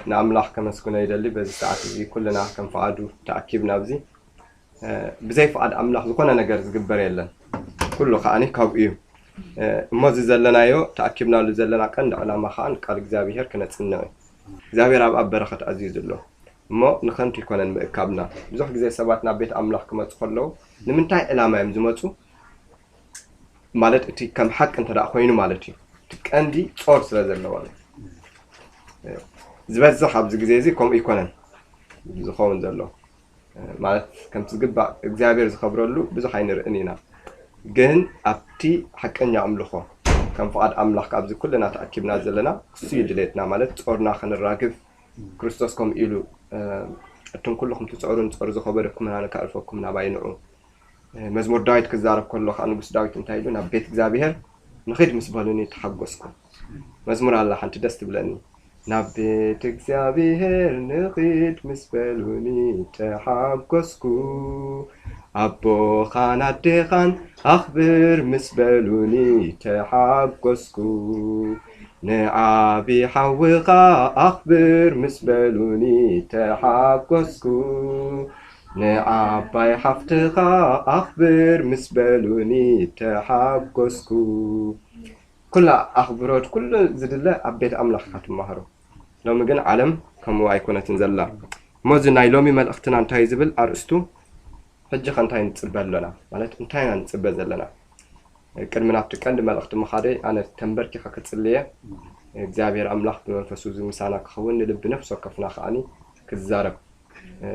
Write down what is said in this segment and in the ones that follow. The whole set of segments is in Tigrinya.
ንኣምላኽ ከመስግኖ ይደሊ። በዚ ሰዓት እዚ ኩልና ከም ፍቓዱ ተኣኪብና ኣብዚ፣ ብዘይ ፍቓድ ኣምላኽ ዝኾነ ነገር ዝግበር የለን። ኩሉ ከኣኒ ካብኡ እዩ። እሞ እዚ ዘለናዮ፣ ተኣኪብናሉ ዘለና ቀንዲ ዕላማ ከኣ ንቃል እግዚኣብሄር ክነጽንዕ እዩ። እግዚኣብሄር ኣብ ኣብ በረኸት ኣዝዩ ዘሎ። እሞ ንኸንቱ ኣይኮነን ምእካብና። ብዙሕ ግዜ ሰባት ናብ ቤት ኣምላኽ ክመጹ ከለዉ ንምንታይ ዕላማ እዮም ዝመጹ? ማለት እቲ ከም ሓቂ እንተ ደኣ ኮይኑ ማለት እዩ። እቲ ቀንዲ ጾር ስለ ዘለዎ ነው። ዝበዝሕ ኣብዚ ግዜ እዚ ከምኡ ኣይኮነን ዝኸውን ዘሎ። ማለት ከምቲ ዝግባእ እግዚኣብሔር ዝኸብረሉ ብዙሕ ኣይንርእን ኢና። ግን ኣብቲ ሓቀኛ ኣምልኾ ከም ፍቓድ ኣምላኽ ኣብዚ ኩልና ተኣኪብና ዘለና እሱ እዩ ድሌትና። ማለት ጾርና ክንራግፍ ክርስቶስ ከምኡ ኢሉ፣ "እቶም ኩልኹም ትጽዕሩን ጸሩ ዝኸበደኩም ኣነ ከዕርፈኩም ናባይ ንዑ." መዝሙር ዳዊት ክዛረብ ከሎ ከኣ ንጉስ ዳዊት እንታይ ኢሉ? "ናብ ቤት እግዚኣብሔር ንኺድ ምስ በሉኒ ተሓጎስኩ።" መዝሙር ኣላ ሓንቲ ደስ ትብለኒ። "ናብ ቤት እግዚኣብሔር ንኺድ ምስ በሉኒ ተሓጎስኩ። ኣቦኻን ኣዴኻን ኣኽብር ምስ በሉኒ ተሓጎስኩ። ንዓቢ ሓውኻ ኣኽብር ምስ በሉኒ ተሓጎስኩ። ንዓባይ ሓፍትኻ ኣኽብር ምስ በሉኒ ተሓጎስኩ።" ኩላ ኣኽብሮት፣ ኩሉ ዝድለ ኣብ ቤት ኣምላኽ ኢኻ ትመሃሮ። ሎሚ ግን ዓለም ከምኡ ኣይኮነትን ዘላ። እሞ እዚ ናይ ሎሚ መልእኽትና እንታይ ዝብል ኣርእስቱ? ሕጂ ኸ እንታይ ንጽበ ኣሎና? ማለት እንታይ ኢና ንጽበ ዘለና? ቅድሚ ናብቲ ቀንዲ መልእኽቲ ምኻደይ ኣነ ተንበርኪኸ ክጽልየ፣ እግዚኣብሔር ኣምላኽ ብመንፈሱ እዚ ምሳና ክኸውን ንልቢ ነፍሲ ወከፍና ከኣኒ ክዛረብ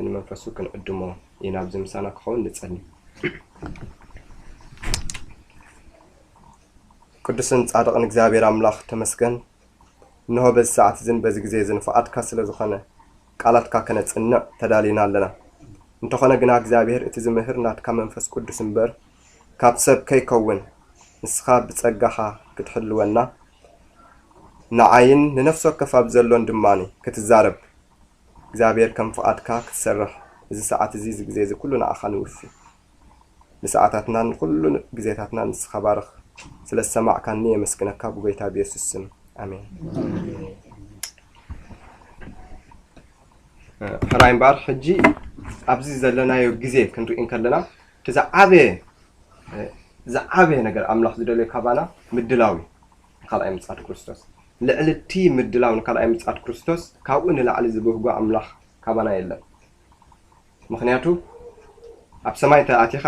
ንመንፈሱ ክንዕድሞ ኢና። ኣብዚ ምሳና ክኸውን ንጸሊ። ቅዱስን ጻድቕን እግዚኣብሔር ኣምላኽ ተመስገን። እንሆ በዚ ሰዓት እዝን በዚ ግዜ እዝን ፍቓድካ ስለ ዝኾነ ቃላትካ ከነጽንዕ ተዳሊና ኣለና። እንተኾነ ግና እግዚኣብሔር እቲ ዝምህር ናትካ መንፈስ ቅዱስ እምበር ካብ ሰብ ከይከውን ንስኻ ብጸጋኻ ክትሕልወና ንዓይን ንነፍሲ ወከፍ ኣብ ዘሎን ድማኒ ክትዛረብ እግዚኣብሔር ከም ፍቓድካ ክትሰርሕ እዚ ሰዓት እዚ እዚ ግዜ እዚ ኩሉ ንዓኻ ንውፊ። ንሰዓታትናን ንኹሉ ግዜታትናን ንስኻ ባርኽ። ስለ ዝሰማዕካኒ የመስግነካ ብጎይታ ብየሱስ ስም ኣሜን። ሕራይ እምበኣር ሕጂ ኣብዚ ዘለናዮ ግዜ ክንርኢ እንከለና እቲ ዝዓበየ ዝዓበየ ነገር ኣምላኽ ዝደልዮ ካባና ምድላው እዩ። ንካልኣይ ምጽኣት ክርስቶስ ልዕሊ እቲ ምድላው ንካልኣይ ምጽኣት ክርስቶስ ካብኡ ንላዕሊ ዝብህጎ ኣምላኽ ካባና የለን። ምኽንያቱ ኣብ ሰማይ እንተ ኣቲኻ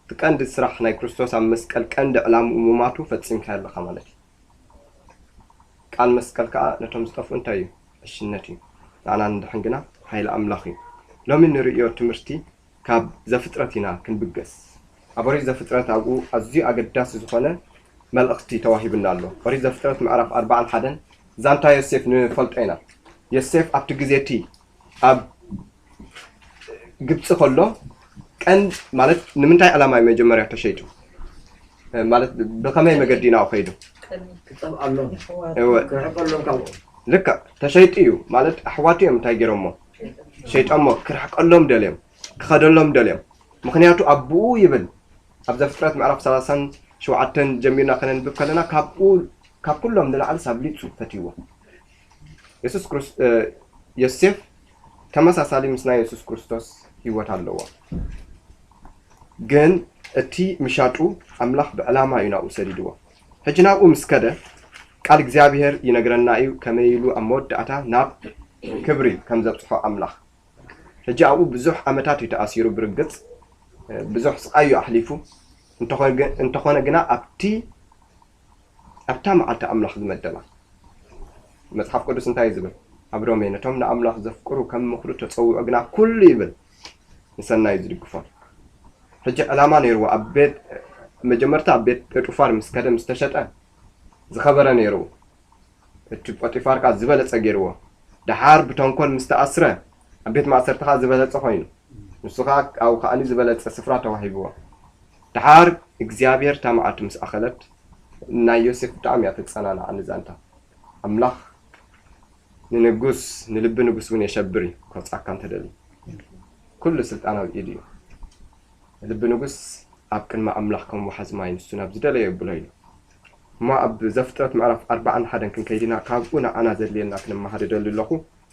እቲ ቀንዲ ስራሕ ናይ ክርስቶስ ኣብ መስቀል ቀንዲ ዕላምኡ ምማቱ ፈጺምካ ኣለኻ ማለት እዩ። ቃል መስቀል ከኣ ነቶም ዝጠፍኡ እንታይ እዩ? ዕሽነት እዩ። ንዓና ንድሕን ግና ሓይሊ ኣምላኽ እዩ። ሎሚ ንርእዮ ትምህርቲ ካብ ዘፍጥረት ኢና ክንብገስ። ኣብ ኦሪት ዘፍጥረት ኣብኡ ኣዝዩ ኣገዳሲ ዝኾነ መልእኽቲ ተዋሂቡና ኣሎ። ኦሪት ዘፍጥረት ምዕራፍ ኣርባዓን ሓደን ዛንታ ዮሴፍ ንፈልጦ ኢና። ዮሴፍ ኣብቲ ግዜ እቲ ኣብ ግብጺ ከሎ ቀንድ ማለት ንምንታይ ዕላማ እዩ መጀመርያ ተሸይጡ? ማለት ብኸመይ መገዲ ኢና ከይዱ? ክጠብኣሎም እወ፣ ክርሕቀሎም ካብኡ ልክዕ ተሸይጡ እዩ ማለት ኣሕዋቱ እዮም እንታይ ገይሮሞ? ሸይጦሞ። ክርሕቀሎም ደልዮም፣ ክኸደሎም ደልዮም። ምኽንያቱ ኣቦኡ ይብል ኣብ ዘፍጥረት ምዕራፍ ሰላሳን ሸውዓተን ጀሚርና ከነንብብ ከለና ካብኡ ካብ ኩሎም ንላዕሊ ሳብሊጹ ፈትይዎ። የሱስ ክርስ ዮሴፍ ተመሳሳሊ ምስ ናይ የሱስ ክርስቶስ ህይወት ኣለዎ። ግን እቲ ምሻጡ ኣምላኽ ብዕላማ እዩ ናብኡ ሰዲድዎ። ሕጂ ናብኡ ምስ ከደ ቃል እግዚኣብሔር ይነግረና እዩ ከመይ ኢሉ ኣብ መወዳእታ ናብ ክብሪ ከም ዘብጽሖ ኣምላኽ። ሕጂ ኣብኡ ብዙሕ ዓመታት እዩ ተኣሲሩ። ብርግጽ ብዙሕ ስቓይ እዩ ኣሕሊፉ። እንተኾነ ግና ኣብቲ ኣብታ መዓልቲ ኣምላኽ ዝመደባ መጽሓፍ ቅዱስ እንታይ እዩ ዝብል? ኣብ ሮሜ ነቶም ንኣምላኽ ዘፍቅሩ ከም ምኽሩ ተጸውዑ ግና ኩሉ ይብል ንሰናይ እዩ ዝድግፎም። ሕጂ ዕላማ ነይርዎ። ኣብ ቤት መጀመርታ ኣብ ቤት ጴጡፋር ምስ ከደ ምስ ተሸጠ ዝኸበረ ነይርዎ። እቲ ጶጢፋር ከኣ ዝበለጸ ገይርዎ። ደሓር ብተንኮል ምስ ተኣስረ ኣብ ቤት ማእሰርቲ ከኣ ዝበለጸ ኮይኑ ንሱ ከኣ ኣብኡ ከኣኒ ዝበለጸ ስፍራ ተዋሂብዎ። ደሓር እግዚኣብሔር እታ መዓልቲ ምስ ኣኸለት ናይ ዮሴፍ ብጣዕሚ እያ ተጸናንዓኒ ዛንታ። ኣምላኽ ንንጉስ ንልቢ ንጉስ እውን የሸብር እዩ ከውጻካ እንተደልዩ። ኩሉ ስልጣን ኣብ ኢዱ እዩ። ልቢ ንጉስ ኣብ ቅድሚ ኣምላኽ ከም ወሓዚ ማይ ንሱ ናብ ዝደለዮ የብሎ ኢሉ። እሞ ኣብ ዘፍጥረት ምዕራፍ ኣርባዓን ሓደን ክንከይድ ኢና። ካብኡ ንዓና ዘድልየና ክንመሃር እደሊ ኣለኹ።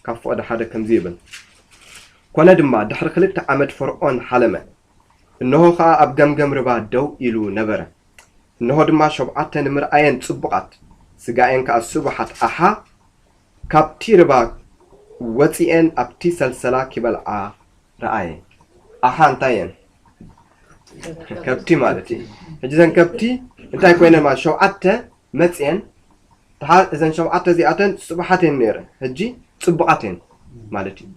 ካብ ፍቕዲ ሓደ ከምዚ ይብል፣ ኮነ ድማ ድሕሪ ክልተ ዓመት ፈርዖን ሓለመ፣ እንሆ ኸኣ ኣብ ገምገም ርባ ደው ኢሉ ነበረ። እንሆ ድማ ሸውዓተ ንምርኣየን ጽቡቓት፣ ስጋኤን ከኣ ስቡሓት ኣሓ ካብቲ ርባ ወጺኤን ኣብቲ ሰልሰላ ኪበልዓ ረኣየ። ኣሓ እንታይ እየን? ከብቲ ማለት እዩ። ሕጂ እዘን ከብቲ እንታይ ኮይነን ማለት ሸውዓተ መጽኤን፣ ድሓር እዘን ሸውዓተ እዚኣተን ጽቡሓት እየን ነይረን፣ ሕጂ ጽቡቓት እየን ማለት እዩ።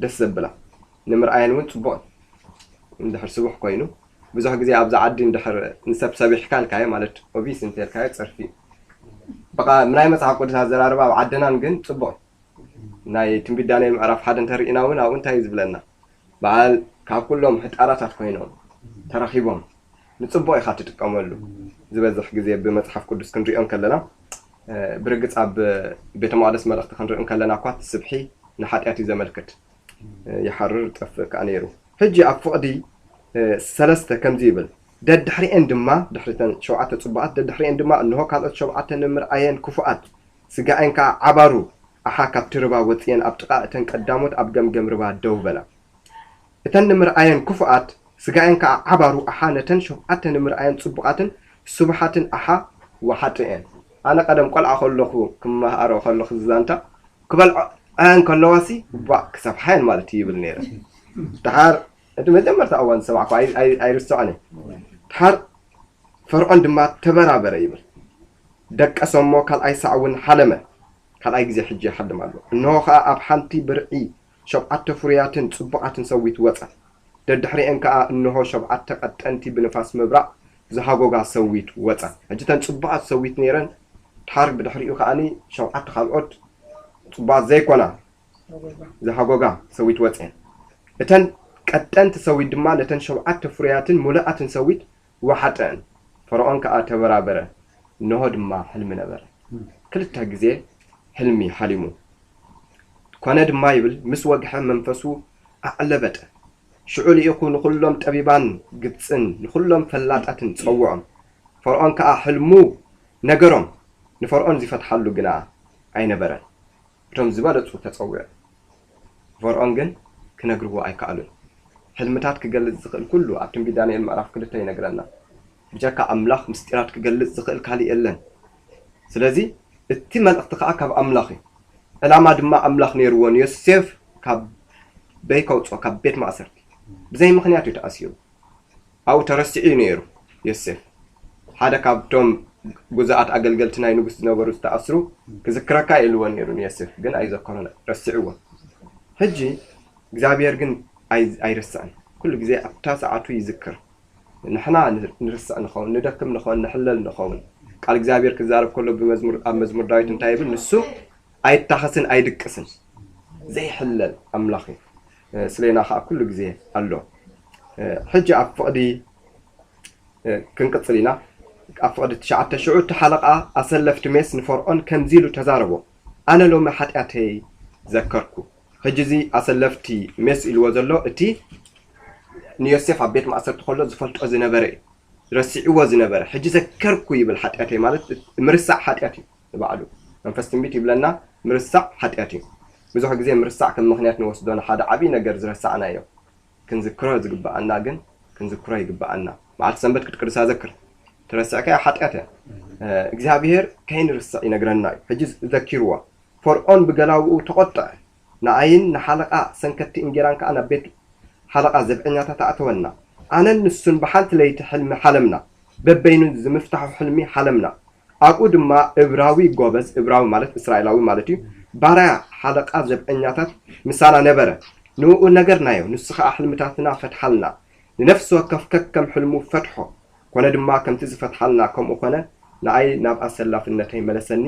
ደስ ዘብላ ንምርኣየን እውን ጽቡቕ እዩ። እንድሕር ስቡሕ ኮይኑ ብዙሕ ግዜ ኣብዚ ዓዲ እንድሕር ንሰብ ሰቢሕካ ኢልካዮ ማለት ኦቢስ እንተልካዮ ጸርፊ እዩ። በቃ ናይ መጽሓፍ ቅዱስ ኣዘራርባ ኣብ ዓድናን ግን ጽቡቕ እዩ። ናይ ትንቢት ዳንኤል ምዕራፍ ሓደ እንተርኢና እውን ኣብኡ እንታይ እዩ ዝብለና? በዓል ካብ ኩሎም ሕጣራታት ኮይኖም ተረኺቦም ንጽቡቕ ኢኻ ትጥቀመሉ። ዝበዝሕ ግዜ ብመጽሓፍ ቅዱስ ክንሪኦ እንከለና ብርግጽ ኣብ ቤተ መቅደስ መልእኽቲ ክንርኢ እንከለና እኳ እቲ ስብሒ ንሓጢኣት እዩ ዘመልክት። ይሓርር ይጠፍእ ከኣ ነይሩ። ሕጂ ኣብ ፍቕዲ ሰለስተ ከምዚ ይብል፣ ደድሕሪኤን ድማ ድሕሪተን ሸውዓተ ጽቡቓት ደድሕሪኤን ድማ እንሆ ካልኦት ሸውዓተ ንምርኣየን ክፉኣት ስጋኤን ከኣ ዓባሩ ኣሓ ካብቲ ርባ ወጽኤን ኣብ ጥቓ እተን ቀዳሞት ኣብ ገምገም ርባ ደው በላ። እተን ንምርኣየን ክፉኣት ስጋኤን ከኣ ዓባሩ ኣሓ ነተን ሸውዓተ ንምርኣየን ጽቡቓትን ስቡሓትን ኣሓ ወሓጥኤን። ኣነ ቀደም ቆልዓ ከለኹ ክመሃሮ ከለኹ ዝዛንታ ክበልዐን ከለዋሲ ባ ክሰብሓየን ማለት እዩ ይብል ነይረ። ድሓር እቲ መጀመርታ እዋን ዝሰማዕኩ ኣይርስዖን። ድሓር ፈርዖን ድማ ተበራበረ ይብል። ደቀሰ እሞ ካልኣይ ሳዕ እውን ሓለመ። ካልኣይ ግዜ ሕጂ ይሓልም ኣሎ። እንሆ ኸኣ ኣብ ሓንቲ ብርዒ ሸውዓተ ፍሩያትን ጽቡቓትን ሰዊት ወጸ። ደድሕሪኤን ከኣ እንሆ ሸውዓተ ቀጠንቲ ብንፋስ ምብራቕ ዝሃጎጋ ሰዊት ወጸ። ሕጂ እተን ጽቡቓት ሰዊት ነይረን፣ ድሓር ብድሕሪኡ ከኣኒ ሸውዓተ ካልኦት ጽቡቓት ዘይኮና ዝሃጎጋ ሰዊት ወጽኤን። እተን ቀጠንቲ ሰዊት ድማ ነተን ሸውዓተ ፍሩያትን ምሉኣትን ሰዊት ወሓጠን። ፈርዖን ከኣ ተበራበረ፣ እንሆ ድማ ሕልሚ ነበረ። ክልተ ግዜ ሕልሚ ሓሊሙ። ኮነ ድማ ይብል፣ ምስ ወግሐ መንፈሱ ኣዕለበጠ። ሽዑ ልኢኹ ንኹሎም ጠቢባን ግብጽን ንኹሎም ፈላጣትን ጸውዖም። ፈርዖን ከኣ ሕልሙ ነገሮም። ንፈርዖን ዝፈትሓሉ ግና ኣይነበረን። እቶም ዝበለጹ ተጸውዑ። ፈርዖን ግን ክነግርዎ ኣይከኣሉን። ሕልምታት ክገልጽ ዝኽእል ኩሉ ኣብ ትንቢት ዳንኤል ምዕራፍ ክልተ ይነግረና። ብጀካ ኣምላኽ ምስጢራት ክገልጽ ዝኽእል ካልእ የለን። ስለዚ እቲ መልእኽቲ ከኣ ካብ ኣምላኽ እዩ። ዕላማ ድማ ኣምላኽ ነይርዎ ንዮሴፍ ካብ በይ ከውጽኦ፣ ካብ ቤት ማእሰርቲ። ብዘይ ምኽንያት እዩ ተኣሲሩ። ኣብኡ ተረሲዑ እዩ ነይሩ ዮሴፍ። ሓደ ካብቶም ግዙኣት ኣገልገልቲ ናይ ንጉስ ዝነበሩ ዝተኣስሩ ክዝክረካ ኢልዎ ነይሩ ንዮሴፍ፣ ግን ኣይዘከሮን፣ ረሲዕዎ። ሕጂ እግዚኣብሔር ግን ኣይ-፣ ኣይርስዕን። ኩሉ ግዜ ኣብታ ሰዓቱ ይዝክር። ንሕና ን-፣ ንርስዕ ንኸውን፣ ንደክም ንኸውን፣ ንሕለል ንኸውን። ቃል እግዚኣብሔር ክዛረብ ከሎ ብመዝሙር፣ ኣብ መዝሙር ዳዊት እንታይ ይብል? ንሱ ኣይታኸስን ኣይድቅስን፣ ዘይሕለል ኣምላኽ እዩ። እ፣ ስሌና ኸዓ ኩሉ ግዜ ኣሎ። እ፣ ሕጂ ኣብ ፍቕዲ፣ እ፣ ክንቅጽል ኢና። ኣብ ፍቕዲ ትሽዓተ፣ ሽዑ እቲ ሓለቓ ኣሰለፍቲ ሜስ ንፈርዖን ከምዚ ኢሉ ተዛረቦ፣ ኣነ ሎሚ ሓጢኣተይ ዘከርኩ። ሕጂ እዚ ኣሰለፍቲ ሜስ ኢልዎ ዘሎ እቲ ንዮሴፍ ኣብ ቤት ማእሰርቲ ከሎ ዝፈልጦ ዝነበረ እዩ። ረሲዕዎ ዝነበረ፣ ሕጂ ዘከርኩ ይብል። ሓጢኣተይ ማለት ምርሳዕ ሓጢኣት እዩ ንባዕሉ። መንፈስ ትንቢት ይብለና ምርሳዕ ሓጢኣት እዩ። ብዙሕ ግዜ ምርሳዕ ከም ምኽንያት ንወስዶ ንሓደ ዓብዪ ነገር ዝረሳዕናዮ። ክንዝክሮ ዝግብኣና ግን ክንዝክሮ ይግብኣና። መዓልቲ ሰንበት ክትቅድሳ ዘክር። ተረሲዕካዮ ሓጢኣት እያ። እ፣ እግዚኣብሔር ከይንርስዕ ይነግረና እዩ። ሕጂ ዘኪርዎ። ፈርዖን ብገላውኡ ተቖጥዐ። ንኣይን ንሓለቓ ሰንከቲ እንጌራን ከኣ ናብ ቤት ሓለቓ ዘብዐኛታት ኣእተወና። ኣነን ንሱን ብሓንቲ ለይቲ ሕልሚ ሓለምና። በበይኑ ዝምፍታሑ ሕልሚ ሓለምና። ኣብኡ ድማ እብራዊ ጎበዝ፣ እብራዊ ማለት እስራኤላዊ ማለት እዩ፣ ባርያ ሓለቓ ዘብዐኛታት ምሳና ነበረ። ንእኡ ነገርናዮ፣ ንሱ ኸኣ ሕልምታትና ፈትሓልና። ንነፍሲ ወከፍ ከከም ሕልሙ ፈትሖ። ኮነ ድማ ከምቲ ዝፈትሓልና ከምኡ ኮነ። ንኣይ ናብ ኣሰላፍነተይ መለሰኒ፣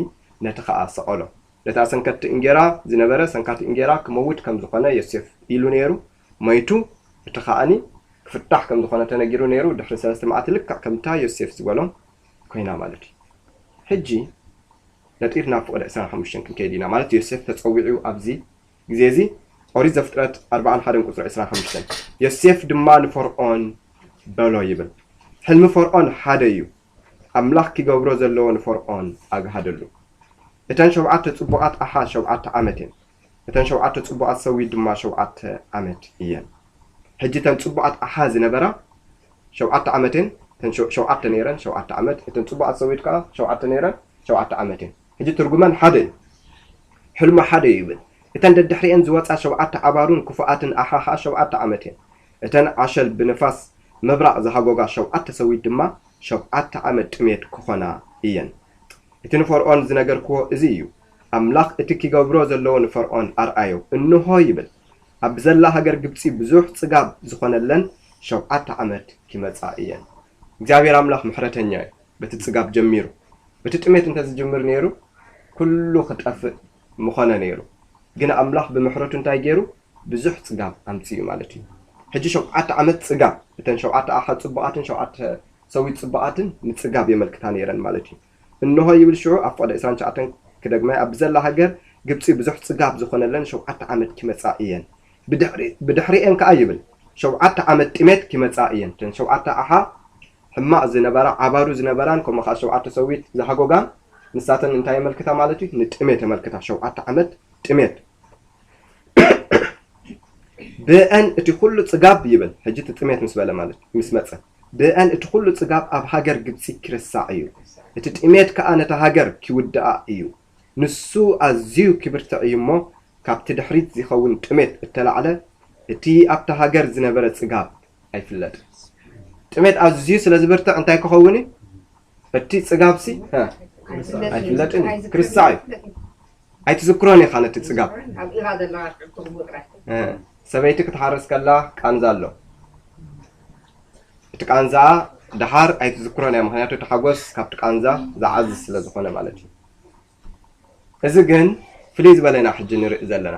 ነቲ ኸኣ ሰቐሎ። ነታ ሰንከቲ እንጌራ ዝነበረ ሰንካቲ እንጌራ ክመውት ከም ዝኾነ ዮሴፍ ኢሉ ነይሩ፣ ሞይቱ። እቲ ኸኣኒ ክፍታሕ ከም ዝኾነ ተነጊሩ ነይሩ። ድሕሪ ሰለስተ መዓልቲ ልክዕ ከምታ ዮሴፍ ዝበሎም ኮይና ማለት እዩ። ሕጂ ነጢር ናብ ፍቕዲ ዕስራን ሓሙሽተን ክንከይድ ኢና። ማለት ዮሴፍ ተጸዊዑ ኣብዚ ግዜ እዚ ኦሪት ዘፍጥረት ኣርባዓን ሓደን ቁጽሪ ዕስራን ሓሙሽተን። ዮሴፍ ድማ ንፈርዖን በሎ ይብል። ሕልሚ ፈርዖን ሓደ እዩ። ኣምላኽ ኪገብሮ ዘለዎ ንፈርዖን ኣግሃደሉ። እተን ሸውዓተ ጽቡቓት ኣሓ ሸውዓተ ዓመት እየን። እተን ሸውዓተ ጽቡቓት ሰዊት ድማ ሸውዓተ ዓመት እየን። ሕጂ እተን ጽቡቓት ኣሓ ዝነበራ ሸውዓተ ዓመት እየን። እተን ሸው-፣ ሸውዓተ ነይረን፣ ሸውዓተ ዓመት። እተን ጽቡቓት ሰዊት ከኣ ሸውዓተ ነይረን፣ ሸውዓተ ዓመት እየን። ሕጂ ትርጉመን ሓደ እዩ። ሕልሙ ሓደ እዩ ይብል። እተን ደድሕሪኤን ዝወጻ ሸውዓተ ኣባሩን ክፉኣትን ኣሓ ኸኣ ሸውዓተ ዓመት እየን። እተን ዓሸል ብንፋስ ምብራቕ ዝሃጎጋ ሸውዓተ ሰዊት ድማ ሸውዓተ ዓመት ጥሜት ክኾና እየን። እቲ ንፈርዖን ዝነገርክዎ እዚ እዩ። ኣምላኽ እቲ ኪገብሮ ዘለዎ ንፈርዖን ኣርኣዮ። እንሆ ይብል፣ ኣብ ዘላ ሃገር ግብጺ ብዙሕ ጽጋብ ዝኾነለን ሸውዓተ ዓመት ኪመጻ እየን። እግዚኣብሔር ኣምላኽ ምሕረተኛ እዩ። በቲ ጽጋብ ጀሚሩ፣ በቲ ጥሜት እንተ ዝጅምር ነይሩ፣ ኩሉ ክጠፍእ ምኾነ ነይሩ። ግን ኣምላኽ ብምሕረቱ እንታይ ገይሩ? ብዙሕ ጽጋብ ኣምጺኡ ማለት እዩ። ሕጂ ሸውዓተ ዓመት ጽጋብ፣ እተን ሸውዓተ ኣሓ ጽቡቓትን ሸውዓተ ሰዊት ጽቡቓትን ንጽጋብ የመልክታ ነይረን ማለት እዩ። እንሆ ይብል ሽዑ ኣብ ፍቕዲ ዕስራን ትሽዓተን ክደግማ፣ ኣብ ዘላ ሃገር ግብጺ ብዙሕ ጽጋብ ዝኾነለን ሸውዓተ ዓመት ኪመጻ እየን። ብድሕሪ-፣ ብድሕሪኤን ከኣ ይብል ሸውዓተ ዓመት ጥሜት ኪመጻ እየን። እተን ሸውዓተ ኣሓ ሕማቕ ዝነበራ፣ ዓባሩ ዝነበራን፣ ከምኡ ከኣ ሸውዓተ ሰዊት ዝሃጎጋን፣ ንሳተን እንታይ የመልክታ ማለት እዩ? ንጥሜት የመልክታ። ሸውዓተ ዓመት ጥሜት። ብአን እቲ ኩሉ ጽጋብ ይብል፣ ሕጂ እቲ ጥሜት ምስ በለ ማለት፣ ምስ መጸ፣ ብአን እቲ ኩሉ ጽጋብ ኣብ ሃገር ግብጺ ኪርሳዕ እዩ። እቲ ጥሜት ከኣ ነታ ሃገር ኪውድኣ እዩ። ንሱ ኣዝዩ ኪብርትዕ እዩ እሞ፣ ካብቲ ድሕሪት ዚኸውን ጥሜት እተላዕለ፣ እቲ ኣብታ ሃገር ዝነበረ ጽጋብ ኣይፍለጥን። ጥሜት ኣዝዩ ስለ ዝብርትዕ እንታይ ክኸውን እዩ? እቲ ጽጋብሲ፣ ሀ፣ ኣይፍለጥን እዩ። ክርሳዕ እዩ። ኣይትዝክሮን ኢኻ ነቲ ጽጋብ። ኣብ ኢኻ ዘለኻ ክትጥቕሙ ጥራይ። እ፣ ሰበይቲ ክትሓርስ ከላ ቃንዛ ኣሎ። እቲ ቃንዛኣ ደሓር ኣይትዝክሮን እያ፣ ምኽንያቱ እቲ ሓጎስ ካብቲ ቃንዛ ዝዓዝዝ ስለ ዝኾነ ማለት እዩ። እዚ ግን ፍልይ ዝበለ ኢና ሕጂ ንርኢ ዘለና።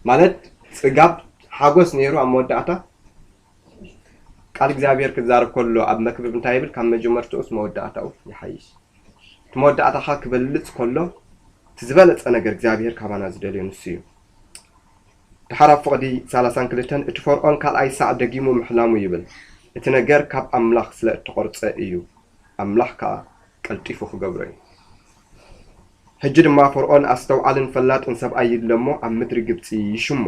ማለት ጽጋብ ሓጎስ ነይሩ ኣብ መወዳእታ። ቃል እግዚኣብሔር ክዛረብ ከሎ ኣብ መክብብ እንታይ ይብል? ካብ መጀመርትኡስ መወዳእታኡ ይሓይሽ። እቲ መወዳእታኻ ክበልጽ ከሎ፣ እቲ ዝበለጸ ነገር እግዚኣብሔር ካባና ዝደልዮ ንሱ እዩ። ድሓር ኣብ ፍቕዲ ሰላሳን ክልተን፣ እቲ ፈርዖን ካልኣይ ሳዕ ደጊሙ ምሕላሙ ይብል። እቲ ነገር ካብ ኣምላኽ ስለ እተቖርጸ እዩ። ኣምላኽ ከኣ ቀልጢፉ ክገብሮ እዩ። ሕጂ ድማ ፈርዖን ኣስተውዓልን ፈላጥን ሰብኣይ ይድለ እሞ ኣብ ምድሪ ግብጺ ይሽሞ።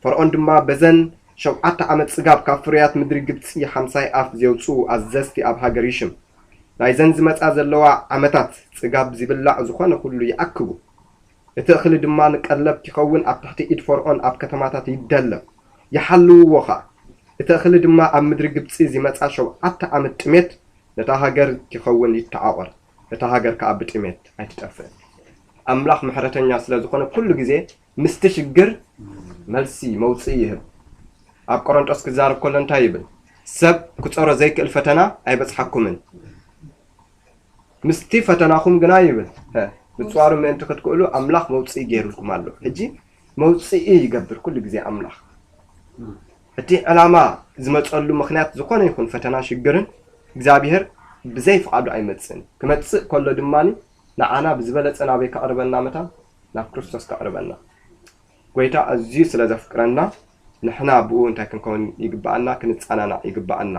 ፈርዖን ድማ በዘን ሸውዓተ ዓመት ጽጋብ ካብ ፍርያት ምድሪ ግብጺ ሓምሳይ ኣፍ ዜውጽኡ ኣዘዝቲ ኣብ ሃገር ይሽም። ናይዘን ዝመጻ ዘለዋ ዓመታት ጽጋብ ዚብላዕ ዝኾነ ኩሉ ይኣክቡ። እቲ እኽሊ ድማ ንቀለብ ኪኸውን ኣብ ትሕቲ ኢድ ፈርዖን ኣብ ከተማታት ይደለ፣ ይሓልውዎ ኸኣ። እቲ እኽሊ ድማ ኣብ ምድሪ ግብጺ ዚመጻ ሸውዓተ ዓመት ጥሜት ነታ ሃገር ኪኸውን ይተዓቖር፣ እታ ሃገር ከኣ ብጥሜት ኣይትጠፍእን። ኣምላኽ ምሕረተኛ ስለ ዝኾነ ኩሉ ግዜ ምስቲ ሽግር መልሲ፣ መውጽኢ ይህብ። ኣብ ቆሮንጦስ ክዛረብ ከሎ እንታይ ይብል? ሰብ ክጾሮ ዘይክእል ፈተና ኣይበጽሓኩምን። ምስቲ ፈተናኹም ግና ይብል፣ ሀ፣ ምጽዋሩ ምእንቲ ክትክእሉ ኣምላኽ መውጽኢ ገይሩልኩም ኣሎ። ሕጂ መውጽኢ ይገብር ኩሉ ግዜ ኣምላኽ። እቲ ዕላማ ዝመጸሉ ምኽንያት ዝኾነ ይኹን ፈተና ሽግርን እግዚኣብሔር ብዘይ ፍቓዱ ኣይመጽእን። ክመጽእ ከሎ ድማ ንዓና ብዝበለጸ ናበይ ከቕርበና መታን? ናብ ክርስቶስ ከቕርበና። ጎይታ ኣዝዩ ስለ ዘፍቅረና ንሕና ብኡ እንታይ ክንከውን ይግብኣና? ክንጸናናዕ ይግብኣና።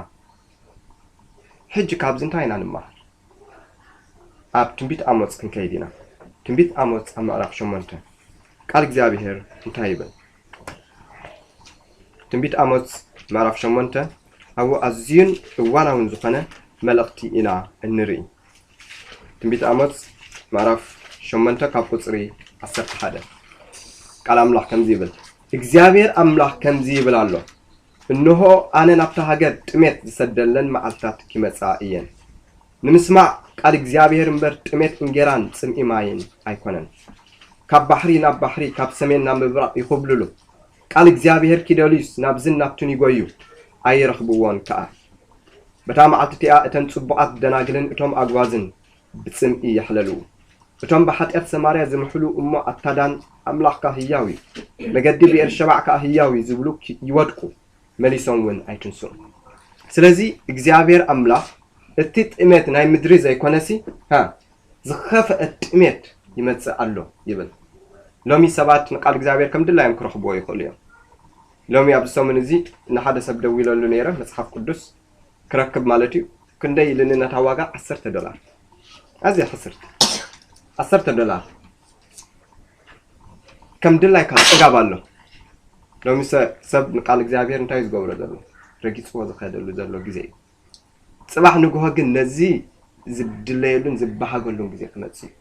ሕጂ ካብዚ እንታይ ኢና ንመሃር? ኣብ ትንቢት ኣሞጽ ክንከይድ ኢና። ትንቢት ኣሞጽ ኣብ ምዕራፍ ሸሞንተ ቃል እግዚኣብሔር እንታይ ይብል? ትንቢት ኣሞጽ ምዕራፍ ሸሞንተ ኣብኡ ኣዝዩን እዋናውን ዝኾነ መልእኽቲ ኢና እንርኢ። ትንቢት ኣሞጽ ምዕራፍ ሸሞንተ ካብ ቁጽሪ ዓሰርተ ሓደ ቃል ኣምላኽ ከምዚ ይብል፣ እግዚኣብሔር ኣምላኽ ከምዚ ይብል ኣሎ፣ እንሆ ኣነ ናብታ ሃገር ጥሜት ዝሰደለን መዓልትታት ኪመጻ እየን። ንምስማዕ ቃል እግዚኣብሔር እምበር ጥሜት እንጌራን ጽምኢ ማይን ኣይኮነን። ካብ ባሕሪ ናብ ባሕሪ፣ ካብ ሰሜን ናብ ምብራቕ ይኹብልሉ። ቃል እግዚኣብሔር ኪደልዩስ ናብዝን ናብቱን ይጎዩ፣ ኣይረኽብዎን ከኣ። በታ መዓልቲ እቲኣ እተን ጽቡቓት ደናግልን እቶም ኣግባዝን ብጽምኢ ይሕለሉ። እቶም ብሓጢኣት ሰማርያ ዝምሕሉ እሞ ኣታ ዳን ኣምላኽካ ህያው እዩ፣ መገዲ ብኤርሸባዕ ከኣ ህያው እዩ ዝብሉ ኪ-፣ ይወድቁ፣ መሊሶም እውን ኣይትንስኡ። ስለዚ እግዚኣብሔር ኣምላኽ እቲ ጥሜት ናይ ምድሪ ዘይኮነሲ፣ ሃ፣ ዝኸፍአ ጥሜት ይመጽእ ኣሎ ይብል። ሎሚ ሰባት ንቃል እግዚኣብሔር ከም ድላዮም ክረኽብዎ ይኽእሉ እዮም። ሎሚ ኣብዚ ሰሙን እዚ ንሓደ ሰብ ደዊለሉ ነይረ፣ መጽሓፍ ቅዱስ ክረክብ ማለት እዩ። ክንደይ ኢልኒ ነታ ዋጋ? ዓሰርተ ዶላር። ኣዝያ ሕስርቲ። ዓሰርተ ዶላር። ከም ድላይካ ጽጋብ ኣሎ። ሎሚ ሰ- ሰብ ንቃል እግዚኣብሔር እንታይ እዩ ዝገብሮ ዘሎ? ረጊጽዎ ዝኸደሉ ዘሎ ግዜ እዩ። ጽባሕ ንግሆ ግን ነዚ ዝድለየሉን ዝበሃገሉን ግዜ ክመጽእ እዩ።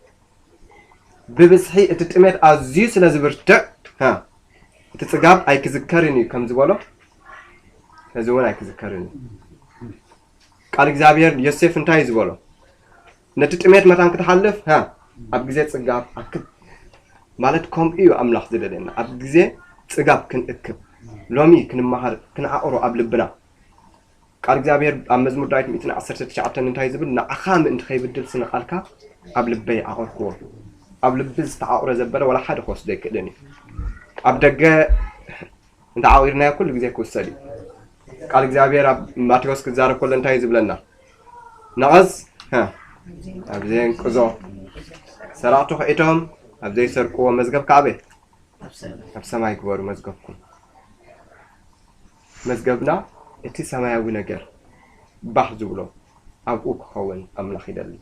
ብብዝሒ እቲ ጥሜት ኣዝዩ ስለ ዝብርትዕ፣ ሃ፣ እቲ ጽጋብ ኣይክዝከርን እዩ ከም ዝበሎ፣ እዚ እውን ኣይክዝከርን እዩ። ቃል እግዚኣብሔር ዮሴፍ እንታይ እዩ ዝበሎ? ነቲ ጥሜት መታን ክትሓልፍ፣ ሃ፣ ኣብ ግዜ ጽጋብ ኣክብ። ማለት ከምኡ እዩ ኣምላኽ ዝደልየና፣ ኣብ ግዜ ጽጋብ ክንእክብ። ሎሚ ክንመሃር፣ ክንዓቕሮ ኣብ ልብና። ቃል እግዚኣብሔር ኣብ መዝሙር ዳዊት ሚእትን ዓሰርተ ትሽዓተን እንታይ ዝብል? ንዓኻ ምእንቲ ከይብድል ስነ ቃልካ ኣብ ልበይ ዓቐርክዎ። ኣብ ልቢ ዝተዓቑረ ዘበለ ወላ ሓደ ክወስዶ ኣይክእልን እዩ። ኣብ ደገ እንተ ዓቒርናዮ ኩሉ ግዜ ክውሰድ እዩ። ቃል እግዚኣብሔር ኣብ ማቴዎስ ክዛረብ ከሎ እንታይ እዩ ዝብለና? ነቐዝ፣ ሃ፣ ኣብ ዘየንቅዞ፣ ሰራቕቲ ኺዒቶም ኣብ ዘይሰርቅዎ መዝገብ ከዓበ ኣብ ሰማይ ግበሩ መዝገብኩም። መዝገብና እቲ ሰማያዊ ነገር ባህ ዝብሎ ኣብኡ ክኸውን ኣምላኽ ይደሊ።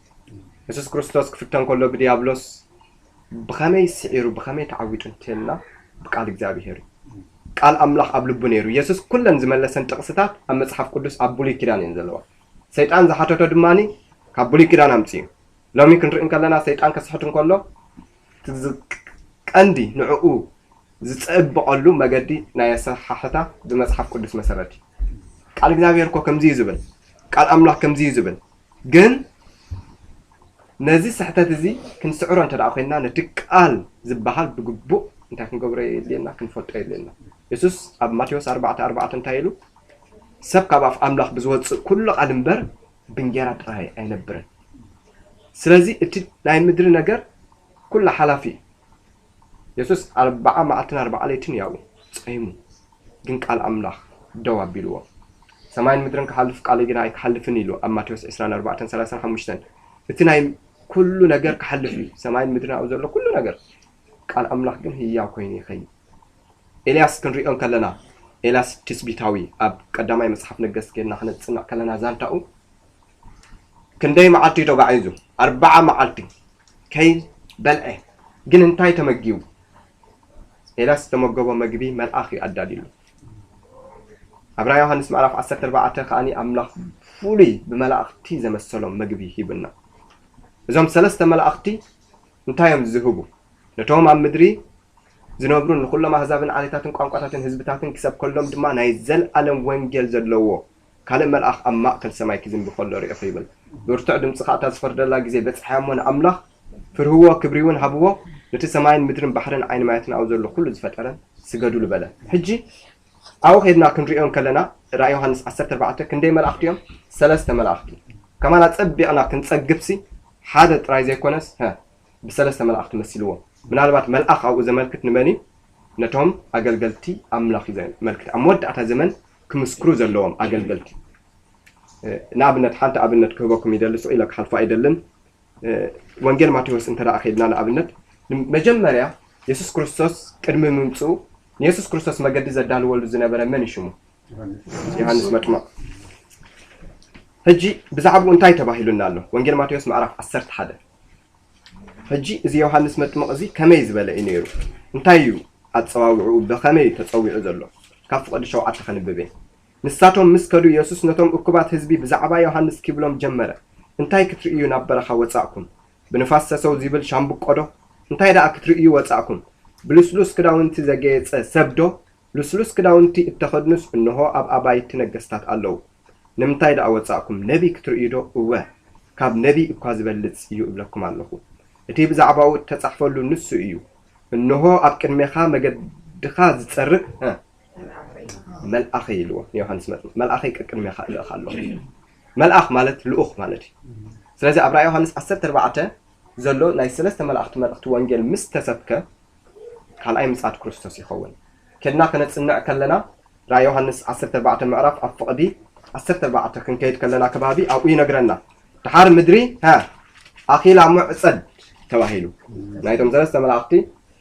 የሱስ ክርስቶስ ክፍተን ከሎ ብድያብሎስ ብኸመይ ስዒሩ ብኸመይ ተዓዊጡ እንተልና ብቃል እግዚኣብሔር እዩ። ቃል ኣምላኽ ኣብ ልቡ ነይሩ። የሱስ ኩለን ዝመለሰን ጥቕስታት ኣብ መጽሓፍ ቅዱስ ኣብ ብሉይ ኪዳን እየን ዘለዋ። ሰይጣን ዝሓተቶ ድማ ካብ ብሉይ ኪዳን ኣምጽኡ። ሎሚ ክንርኢ እንከለና ሰይጣን ከስሕት እንከሎ እቲ ዝ- ቀንዲ ንዕኡ ዝጸብቐሉ መገዲ ናይ ኣሰሓሕታ ብመጽሓፍ ቅዱስ መሰረት እዩ። ቃል እግዚኣብሔር እኮ ከምዚ እዩ ዝብል፣ ቃል ኣምላኽ ከምዚ እዩ ዝብል። ግን ነዚ ስሕተት እዚ ክንስዕሮ እንተ ደኣ ኮይንና ነቲ ቃል ዝበሃል ብግቡእ እንታይ ክንገብሮ የድልየና? ክንፈልጦ የድልየና። የሱስ ኣብ ማቴዎስ ኣርባዕተ ኣርባዕተ እንታይ ኢሉ? ሰብ ካብ ኣፍ ኣምላኽ ብዝወጽእ ኩሉ ቃል እምበር ብእንጌራ ጥራይ ኣይነብርን። ስለዚ እቲ ናይ ምድሪ ነገር ኩሉ ሓላፊ እዩ። የሱስ ኣርብዓ መዓልትን ኣርብዓ ለይትን ያው ጸይሙ፣ ግን ቃል ኣምላኽ ደው ኣቢልዎ። ሰማይን ምድርን ክሓልፍ ቃለይ ግን ኣይክሓልፍን ኢሉ ኣብ ማቴዎስ ዕስራን ኣርባዕተን ሰላሳን ሓሙሽተን። እቲ ናይ ኩሉ ነገር ክሓልፍ እዩ። ሰማይን ምድርን ኣብኡ ዘሎ ኩሉ ነገር፣ ቃል ኣምላኽ ግን ህያው ኮይኑ ይኸይድ። ኤልያስ ክንሪኦ እንከለና፣ ኤልያስ ትስቢታዊ ኣብ ቀዳማይ መጽሓፍ ነገስት ኬድና ክነጽንዕ ከለና ዛንታኡ ክንደይ መዓልቲ እዩ ተጓዒዙ? ኣርባዓ መዓልቲ ከይበልዐ። ግን እንታይ ተመጊቡ? ኤልያስ ዝተመገቦ መግቢ መልኣኽ እዩ ኣዳልዩሉ። ኣብ ራእይ ዮሃንስ ምዕራፍ ዓሰርተ ኣርባዕተ ከኣ ኣምላኽ ፍሉይ ብመላእኽቲ ዘመሰሎም መግቢ ሂቡና። እዞም ሰለስተ መላእኽቲ እንታይ እዮም ዝህቡ? ነቶም ኣብ ምድሪ ዝነብሩን ንኹሎም ኣህዛብን ዓሌታትን ቋንቋታትን ህዝብታትን ክሰብከሎም ድማ ናይ ዘለኣለም ወንጌል ዘለዎ ካልእ መልኣኽ ኣብ ማእከል ሰማይ ክዝንቢ ከሎ ርእኹ ይብል። ብርቱዕ ድምጺ ኸኣ እታ ዝፈርደላ ግዜ በጽሓ እሞ ንኣምላኽ ፍርህዎ፣ ክብሪ እውን ሃብዎ፣ ነቲ ሰማይን ምድርን ባሕርን ዓይኒ ማያትን ኣብኡ ዘሎ ኩሉ ዝፈጠረን ስገዱሉ በለ። ሕጂ ኣብኡ ኸድና ክንሪኦ እንከለና ራእይ ዮሃንስ ዓሰርተ ኣርባዕተ ክንደይ መላእኽቲ እዮም? ሰለስተ መላእኽቲ። ከማን ኣጸቢቕና ክንጸግብሲ ሓደ ጥራይ ዘይኮነስ፣ ሀ፣ ብሰለስተ መላእኽቲ መሲልዎ። ምናልባት መልኣኽ ኣብኡ ዘመልክት ንመን እዩ? ነቶም ኣገልገልቲ ኣምላኽ እዩ ዘመልክት። ኣብ መወዳእታ ዘመን ክምስክሩ ዘለዎም ኣገልገልቲ። እ፣ ንኣብነት፣ ሓንቲ ኣብነት ክህበኩም ይደሊ፣ ስቕ ኢለ ክሓልፎ ኣይደልን። እ፣ ወንጌል ማቴዎስ እንተ ደኣ ኸድና ንኣብነት፣ መጀመርያ የሱስ ክርስቶስ ቅድሚ ምምጽኡ ንየሱስ ክርስቶስ መገዲ ዘዳልወሉ ዝነበረ መን እዩ ሽሙ? ዮሃንስ መጥምቕ። ሕጂ ብዛዕባኡ እንታይ ተባሂሉና ኣሎ? ወንጌል ማቴዎስ ምዕራፍ ዓሰርተ ሓደ። ሕጂ እዚ ዮሃንስ መጥምቕ እዚ ከመይ ዝበለ እዩ ነይሩ? እንታይ እዩ ኣጸዋውዕኡ? ብኸመይ እዩ ተጸዊዑ ዘሎ? ካብ ፍቕዲ ሸውዓተ ከንብብ እየ። ንሳቶም ምስ ከዱ፣ የሱስ ነቶም እኩባት ህዝቢ ብዛዕባ ዮሃንስ ኪብሎም ጀመረ። እንታይ ክትርእዩ ናብ በረኻ ወጻእኩም? ብንፋስ ሰሰው ዚብል ሻምብቆ ዶ? እንታይ ደኣ ክትርእዩ ወጻእኩም? ብልስሉስ ክዳውንቲ ዘገየጸ ሰብ ዶ? ልስሉስ ክዳውንቲ እተኸድኑስ እንሆ ኣብ ኣባይቲ ነገስታት ኣለዉ። ንምንታይ ደኣ ወጻእኩም? ነቢ ክትርእዩ ዶ? እወ፣ ካብ ነቢ እኳ ዝበልጽ እዩ እብለኩም ኣለኹ። እቲ ብዛዕባኡ እተጻሕፈሉ ንሱ እዩ። እንሆ ኣብ ቅድሜኻ መገድኻ ዝጸርግ፣ እ፣ መልኣኸይ ኢልዎ ንዮሃንስ መጥምቕ። መልኣኸይ ቅድሜኻ እልእኻ ኣለኹ። መልኣኽ ማለት ልኡኽ ማለት እዩ። ስለዚ ኣብ ራእይ ዮሃንስ ዓሰርተ ኣርባዕተ ዘሎ ናይ ሰለስተ መላእኽቲ መልእኽቲ ወንጌል ምስ ተሰብከ ካልኣይ ምጽኣት ክርስቶስ ይኸውን። ከድና ከነጽንዕ ከለና ራእይ ዮሃንስ ዓሰርተ ኣርባዕተ ምዕራፍ ኣብ ፍቕዲ ዓሰርተ ኣርባዕተ ክንከይድ ከለና ከባቢ ኣብኡ ይነግረና። ደሓር ምድሪ፣ ሃ፣ ኣኺላ ምዕጸድ ተባሂሉ። ናይቶም ሰለስተ መላእኽቲ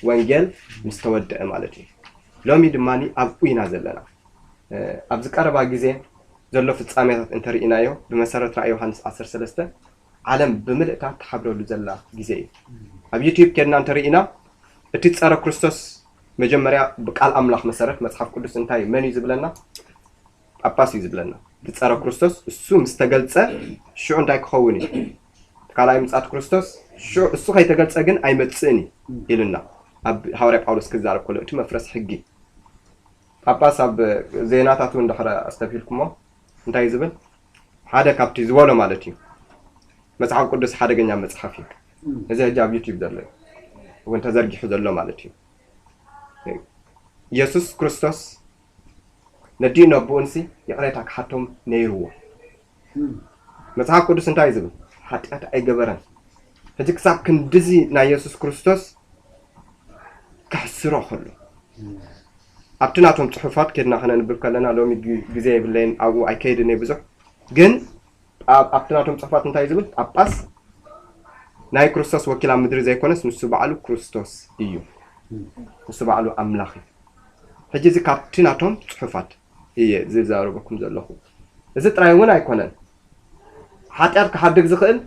ወንጌል ምስ ተወድአ ማለት እዩ። ሎሚ ድማ ኣብኡ ኢና ዘለና። እ፣ ኣብዚ ቀረባ ግዜ ዘሎ ፍጻሜታት እንተርኢናዮ፣ ብመሰረት ራእይ ዮሃንስ ዓሰርተ ሰለስተ፣ ዓለም ብምልእታ ትሓብረሉ ዘላ ግዜ እዩ። ኣብ ዩትዩብ ከድና እንተርኢና፣ እቲ ጸረ ክርስቶስ መጀመርያ ብቃል ኣምላኽ መሰረት መጽሓፍ ቅዱስ እንታይ መን እዩ ዝብለና? ጳጳስ እዩ ዝብለና። እቲ ጸረ ክርስቶስ እሱ ምስ ተገልጸ ሽዑ እንታይ ክኸውን እዩ? ካልኣይ ምጻት ክርስቶስ ሽዑ እሱ ከይተገልጸ ግን ኣይመጽእን እዩ ኢልና ኣብ ሃዋርያ ጳውሎስ ክዛረብ ከሎ እቲ መፍረስ ሕጊ ጳጳስ ኣብ ዜናታት እውን ድሕረ ኣስተብሂልኩሞ እንታይ እዩ ዝብል? ሓደ ካብቲ ዝበሎ ማለት እዩ። መጽሓፍ ቅዱስ ሓደገኛ መጽሓፍ እዩ። እዚ ሕጂ ኣብ ዩቲዩብ ዘሎ እዩ እውን ተዘርጊሑ ዘሎ ማለት እዩ። ኢየሱስ ክርስቶስ ነዲኡ ነብኡንሲ ይቕሬታ ክሓቶም ነይርዎ። መጽሓፍ ቅዱስ እንታይ እዩ ዝብል? ሓጢኣት ኣይገበረን። ሕጂ ክሳብ ክንድዚ ናይ የሱስ ክርስቶስ ከሕስሮ ከሎ ኣብቲ ናቶም ጽሑፋት ኬድና ከነንብብ ከለና ሎሚ ግ- ግዜ የብለይን ኣብኡ ኣይከይድን እየ ብዙሕ ግን ኣብ- ኣብቲ ናቶም ጽሑፋት እንታይ ዝብል ጳጳስ ናይ ክርስቶስ ወኪል ኣብ ምድሪ ዘይኮነስ ንሱ ባዕሉ ክርስቶስ እዩ ንሱ ባዕሉ ኣምላኽ እዩ ሕጂ እዚ ካብቲ ናቶም ጽሑፋት እየ ዝዛረበኩም ዘለኹ እዚ ጥራይ እውን ኣይኮነን ሓጢኣት ክሓድግ ዝኽእል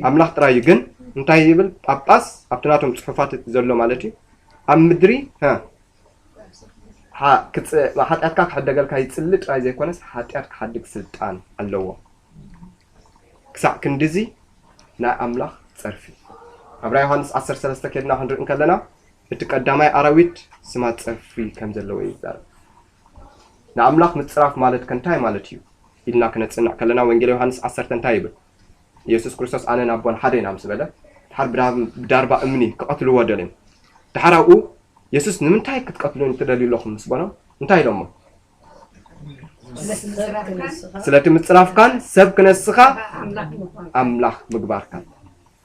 ኣምላኽ ጥራይ እዩ ግን እንታይ ይብል ጳጳስ ኣብቲ ናቶም ጽሑፋት ዘሎ ማለት እዩ ኣብ ምድሪ ሓጢኣትካ ክሕደገልካ ይጽሊ ጥራይ ዘይኮነስ ሓጢኣት ክሓድግ ስልጣን ኣለዎ ክሳዕ ክንድዚ ናይ ኣምላኽ ጸርፊ ኣብራ ዮሃንስ ዓሰርተ ሰለስተ ኬድና ክንርኢ እንከለና እቲ ቀዳማይ ኣራዊት ስማ ጸርፊ ከም ዘለዎ ይዛረብ ንኣምላኽ ምጽራፍ ማለት ከ እንታይ ማለት እዩ ኢልና ክነጽንዕ ከለና ወንጌል ዮሃንስ ዓሰርተ እንታይ ይብል ኢየሱስ ክርስቶስ ኣነ ናቦን ሓደ ኢና ምስ በለ ድሓር ብዳርባ እምኒ ክቐትልዎ ደልዮም ድሓር ኣብኡ የሱስ ንምንታይ ክትቀትሉኒ ትደልዩ ኣለኹም ምስ በሎም እንታይ ኢሎሞ ስለቲ ምጽራፍካን ሰብ ክነስኻ ኣምላኽ ምግባርካን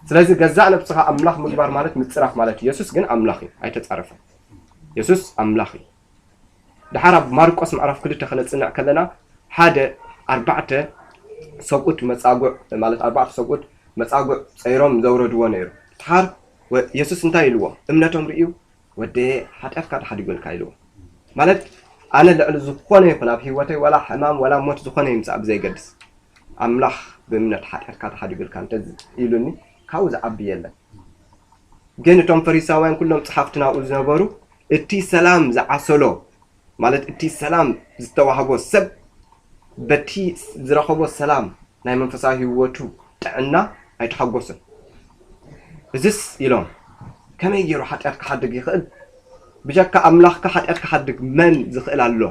ስለዚ ገዛእ ነብስኻ ኣምላኽ ምግባር ማለት ምጽራፍ ማለት ኢየሱስ ግን ኣምላኽ እዩ ኣይተጻረፈን የሱስ ኣምላኽ እዩ ድሓር ኣብ ማርቆስ ምዕራፍ ክልተ ከነጽንዕ ከለና ሓደ ኣርባዕተ ሰብኡት መጻጉዕ ማለት ኣርባዕተ ሰብኡት መጻጉዕ ጸይሮም ዘውረድዎ ነይሩ ድሓር የሱስ እንታይ ኢልዎ እምነቶም ርእዩ ወደየ ሓጢኣትካ ተሓዲጎልካ ኢልዎ ማለት ኣነ ልዕሊ ዝኾነ ይኹን ኣብ ህይወተይ ዋላ ሕማም ዋላ ሞት ዝኾነ ይምጻእ ብዘይገድስ ኣምላኽ ብእምነት ሓጢኣትካ ተሓዲጎልካ እንተ ኢሉኒ ካብኡ ዝዓቢ የለን ግን እቶም ፈሪሳውያን ኩሎም ጸሓፍቲ ናብኡ ዝነበሩ እቲ ሰላም ዝዓሰሎ ማለት እቲ ሰላም ዝተዋህቦ ሰብ በቲ ዝረኸቦ ሰላም ናይ መንፈሳዊ ህይወቱ ጥዕና ኣይተሓጎስን እዝስ ኢሎም ከመይ ገይሩ ሓጢኣት ክሓድግ ይኽእል ብጀካ ኣምላኽካ ሓጢኣት ክሓድግ መን ዝኽእል ኣሎ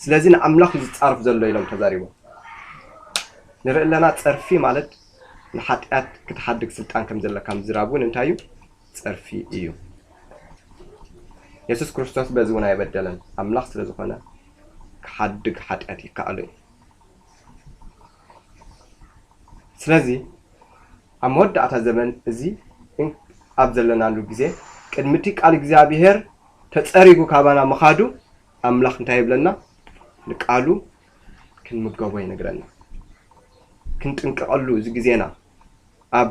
ስለዚ ንኣምላኽ ዝጻርፍ ዘሎ ኢሎም ተዛሪቦም ንርኢ ኣለና ጸርፊ ማለት ንሓጢኣት ክትሓድግ ስልጣን ከም ዘለካ ምዝራብ እውን እንታይ እዩ ጸርፊ እዩ የሱስ ክርስቶስ በዚ እውን ኣይበደለን ኣምላኽ ስለ ዝኾነ ክሓድግ ሓጢኣት ይከኣሎ እዩ ስለዚ ኣብ መወዳእታ ዘመን እዚ ኣብ ዘለናሉ ግዜ ቅድሚ እቲ ቃል እግዚኣብሄር ተጸሪጉ ካባና ምኻዱ ኣምላኽ እንታይ ይብለና ንቃሉ ክንምገቦ ይነግረና ክንጥንቀቐሉ እዚ ግዜና ኣብ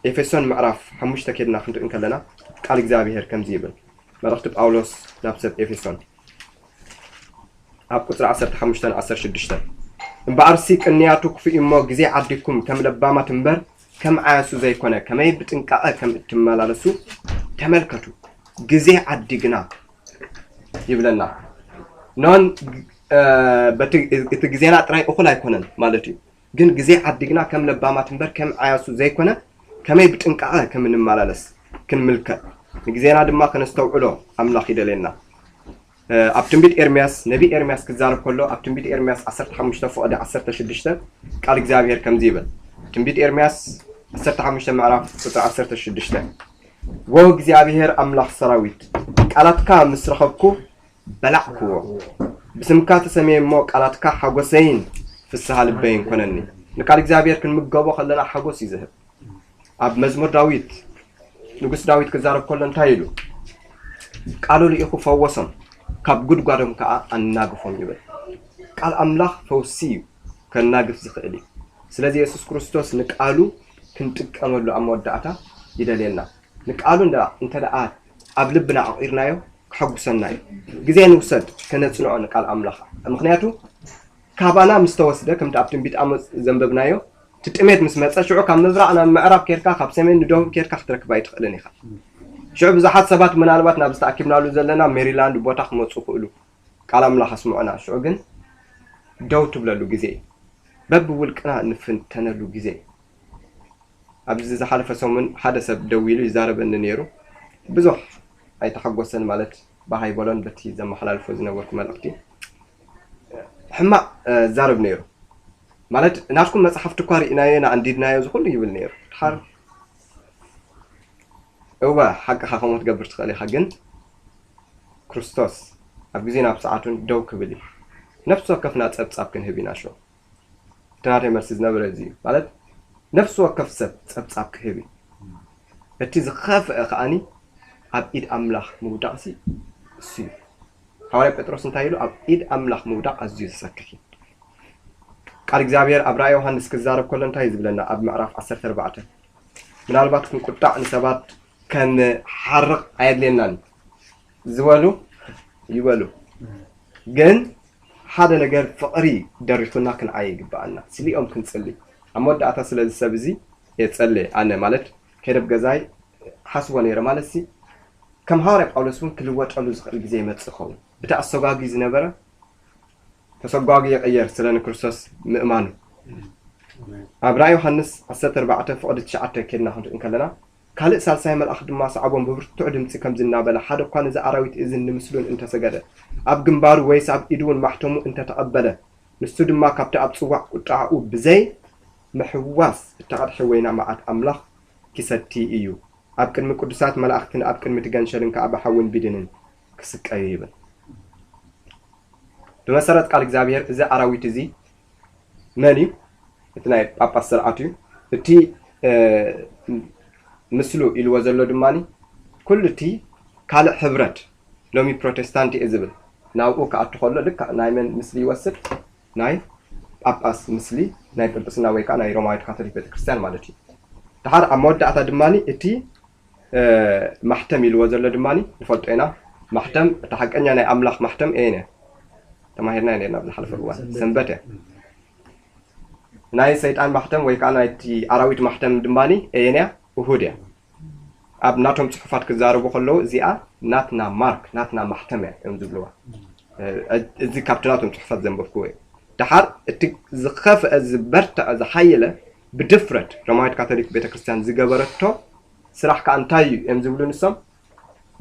ኤፌሶን ምዕራፍ ሓሙሽተ ኬድና ክንርኢ እንከለና ቃል እግዚኣብሄር ከምዚ ይብል መልእኽቲ ጳውሎስ ናብ ሰብ ኤፌሶን ኣብ ቁፅሪ ዓሰርተ ሓሙሽተ ዓሰርተ ሽዱሽተ እምበኣርሲ ቅንያቱ ክፉእ እሞ ግዜ ዓዲግኩም ከም ለባማት እምበር ከም ዓያሱ ዘይኮነ ከመይ ብጥንቃቐ ከም እትመላለሱ ተመልከቱ ግዜ ዓዲግና ይብለና ኖን እቲ ግዜና ጥራይ እኹል ኣይኮነን ማለት እዩ ግን ግዜ ዓዲግና ከም ለባማት እምበር ከም ዓያሱ ዘይኮነ ከመይ ብጥንቃቐ ከም እንመላለስ ክንምልከት ንግዜና ድማ ከነስተውዕሎ ኣምላኽ ይደልየና ኣብ ትንቢት ኤርምያስ ነቢ ኤርምያስ ክዛረብ ከሎ ኣብ ትንቢት ኤርምያስ ዓሰርተ ሓሙሽተ ፍቕዲ ዓሰርተ ሽዱሽተ ቃል እግዚኣብሔር ከምዚ ይብል ትንቢት ኤርምያስ ዓሰርተ ሓሙሽተ ምዕራፍ ቁፅሪ ዓሰርተ ሽዱሽተ ወ እግዚኣብሔር ኣምላኽ ሰራዊት ቃላትካ ምስ ረኸብኩ በላዕክዎ ብስምካ ተሰምየ እሞ ቃላትካ ሓጎሰይን ፍስሃ ልበይን ኮነኒ ንቃል እግዚኣብሔር ክንምገቦ ከለና ሓጎስ እዩ ዝህብ ኣብ መዝሙር ዳዊት ንጉስ ዳዊት ክዛረብ ከሎ እንታይ ኢሉ ቃሉ ልኢኹ ፈወሶም ካብ ጉድጓዶም ከዓ ኣናግፎም ይብል ቃል ኣምላኽ ፈውሲ እዩ ከናግፍ ዝኽእል እዩ ስለዚ የሱስ ክርስቶስ ንቃሉ ክንጥቀመሉ ኣብ መወዳእታ ይደልየና ንቃሉ እንተ ደኣ ኣብ ልብና ኣቑርናዮ ከሐጉሰና እዩ። ግዜ ንውሰድ ከነጽንዖ ንቃል ኣምላኽ። ምኽንያቱ ካባና ምስ ተወስደ ከምቲ ኣብ ትንቢት ኣሞጽ ዘንበብናዮ እቲ ጥሜት ምስ መጸ ሽዑ ካብ ምብራቕ ናብ ምዕራብ ኬርካ ካብ ሰሜን ንደቡብ ኬርካ ክትረክብ ኣይትኽእልን ኢኻ። ሽዑ ብዙሓት ሰባት ምናልባት ናብዚ ተኣኪብናሉ ዘለና ሜሪላንድ ቦታ ክመፁ ይኽእሉ። ቃል ኣምላኽ ኣስምዑና። ሽዑ ግን ደው ትብለሉ ግዜ እዩ። በብውልቅና እንፍተነሉ ግዜ እዩ። ኣብዚ ዝሓለፈ ሰሙን ሓደ ሰብ ደዊሉ ይዛረበኒ ነይሩ። ብዙሕ ኣይተሓጎሰን፣ ማለት ባህ ኣይበሎን በቲ ዘመሓላልፎ ዝነበርኩ መልእኽቲ። ሕማቕ ዛረብ ነይሩ። ማለት ናትኩም መጽሓፍቲ እኳ ርኢናዮ ኢና ኣንዲድናዮ ዝኹሉ ይብል ነይሩ። ድሓር እወ ሓቅኻ ከምኡ ክትገብር ትኽእል ኢኻ፣ ግን ክርስቶስ ኣብ ግዜን ኣብ ሰዓቱን ደው ክብል እዩ። ነፍሲ ወከፍና ጸብጻብ ክንህብ ኢና። ሾ እቲ ናተይ መልሲ ዝነበረ እዚ እዩ። ማለት ነፍሲ ወከፍ ሰብ ጸብጻብ ክህብ እዩ። እቲ ዝኸፍአ ከኣኒ ኣብ ኢድ ኣምላኽ ምውዳቕሲ እሱ እዩ። ሃዋርያ ጴጥሮስ እንታይ ኢሉ? ኣብ ኢድ ኣምላኽ ምውዳቕ ኣዝዩ ዘሰክሕ እዩ። ቃል እግዚኣብሔር ኣብ ራእይ ዮሃንስ ክዛረብ ከሎ እንታይ እዩ ዝብለና? ኣብ ምዕራፍ ዓሰርተ ኣርባዕተ ምናልባት ክንቁጣዕ ንሰባት ከንሓርቕ ኣየድልየናን ዝበሉ ይበሉ፣ ግን ሓደ ነገር ፍቕሪ ደሪኹና ክንዓየ ይግብኣና። ስሊኦም ክንጽሊ ኣብ መወዳእታ ስለዚ ሰብ እዚ የጸለ ኣነ ማለት ከደብ ገዛይ ሓስቦ ነይረ ማለት ሲ ከም ሃዋርያ ጳውሎስ እውን ክልወጠሉ ዝኽእል ግዜ ይመጽእ ይኸውን። እቲ ኣሰጓጊ ዝነበረ ተሰጓጊ ይቕየር ስለ ንክርስቶስ ምእማኑ። ኣብ ራእይ ዮሃንስ ዓሰርተ ኣርባዕተ ፍቕዲ ትሽዓተ ኬድና ክንርኢ እንከለና ካልእ ሳልሳይ መልኣኽ ድማ ሰዓቦም ብብርቱዕ ድምፂ ከምዚ እናበለ ሓደ እኳ ነዚ ኣራዊት እዝን ንምስሉን እንተሰገደ ኣብ ግንባሩ ወይስ ኣብ ኢዱ እውን ማሕተሙ እንተተቐበለ ንሱ ድማ ካብቲ ኣብ ጽዋዕ ቁጣዕኡ ብዘይ ምሕዋስ እተቐድሐ ወይና መዓት ኣምላኽ ኪሰቲ እዩ። ኣብ ቅድሚ ቅዱሳት መላእኽትን ኣብ ቅድሚ እቲ ገንሸልን ከኣ ብሓውን ቢድንን ክስቀዩ ይብል። ብመሰረት ቃል እግዚኣብሔር እዚ ኣራዊት እዚ መን እዩ? እቲ ናይ ጳጳስ ስርዓት እዩ። እቲ ምስሉ ኢልዎ ዘሎ ድማ ኩሉ እቲ ካልእ ሕብረት ሎሚ ፕሮቴስታንት እየ ዝብል ናብኡ ክኣቱ ከሎ ልክዕ ናይ መን ምስሊ ይወስድ? ናይ ጳጳስ ምስሊ ናይ ጵጵስና ወይ ከዓ ናይ ሮማዊት ካቶሊክ ቤተክርስትያን ማለት እዩ። ድሓር ኣብ መወዳእታ ድማ እቲ ማሕተም ኢልዎ ዘሎ ድማ ንፈልጦ ኢና። ማሕተም እቲ ሓቀኛ ናይ ኣምላኽ ማሕተም እየን እያ ተማሂርና ነርና ኣብ ዝሓለፈ እዋን ሰንበት እያ። ናይ ሰይጣን ማሕተም ወይ ከዓ ናይቲ ኣራዊት ማሕተም ድማ እየን እያ እሁድ እያ። ኣብ ናቶም ጽሑፋት ክዛረቡ ከለዉ እዚኣ ናትና ማርክ ናትና ማሕተም እያ እዮም ዝብልዋ። እዚ ካብቲ ናቶም ጽሑፋት ዘንበብክዎ እዩ። ድሓር እቲ ዝኸፍአ ዝበርትዐ ዝሓየለ ብድፍረት ሮማዊት ካቶሊክ ቤተክርስትያን ዝገበረቶ ስራሕ ከዓ እንታይ እዩ እዮም ዝብሉ ንሶም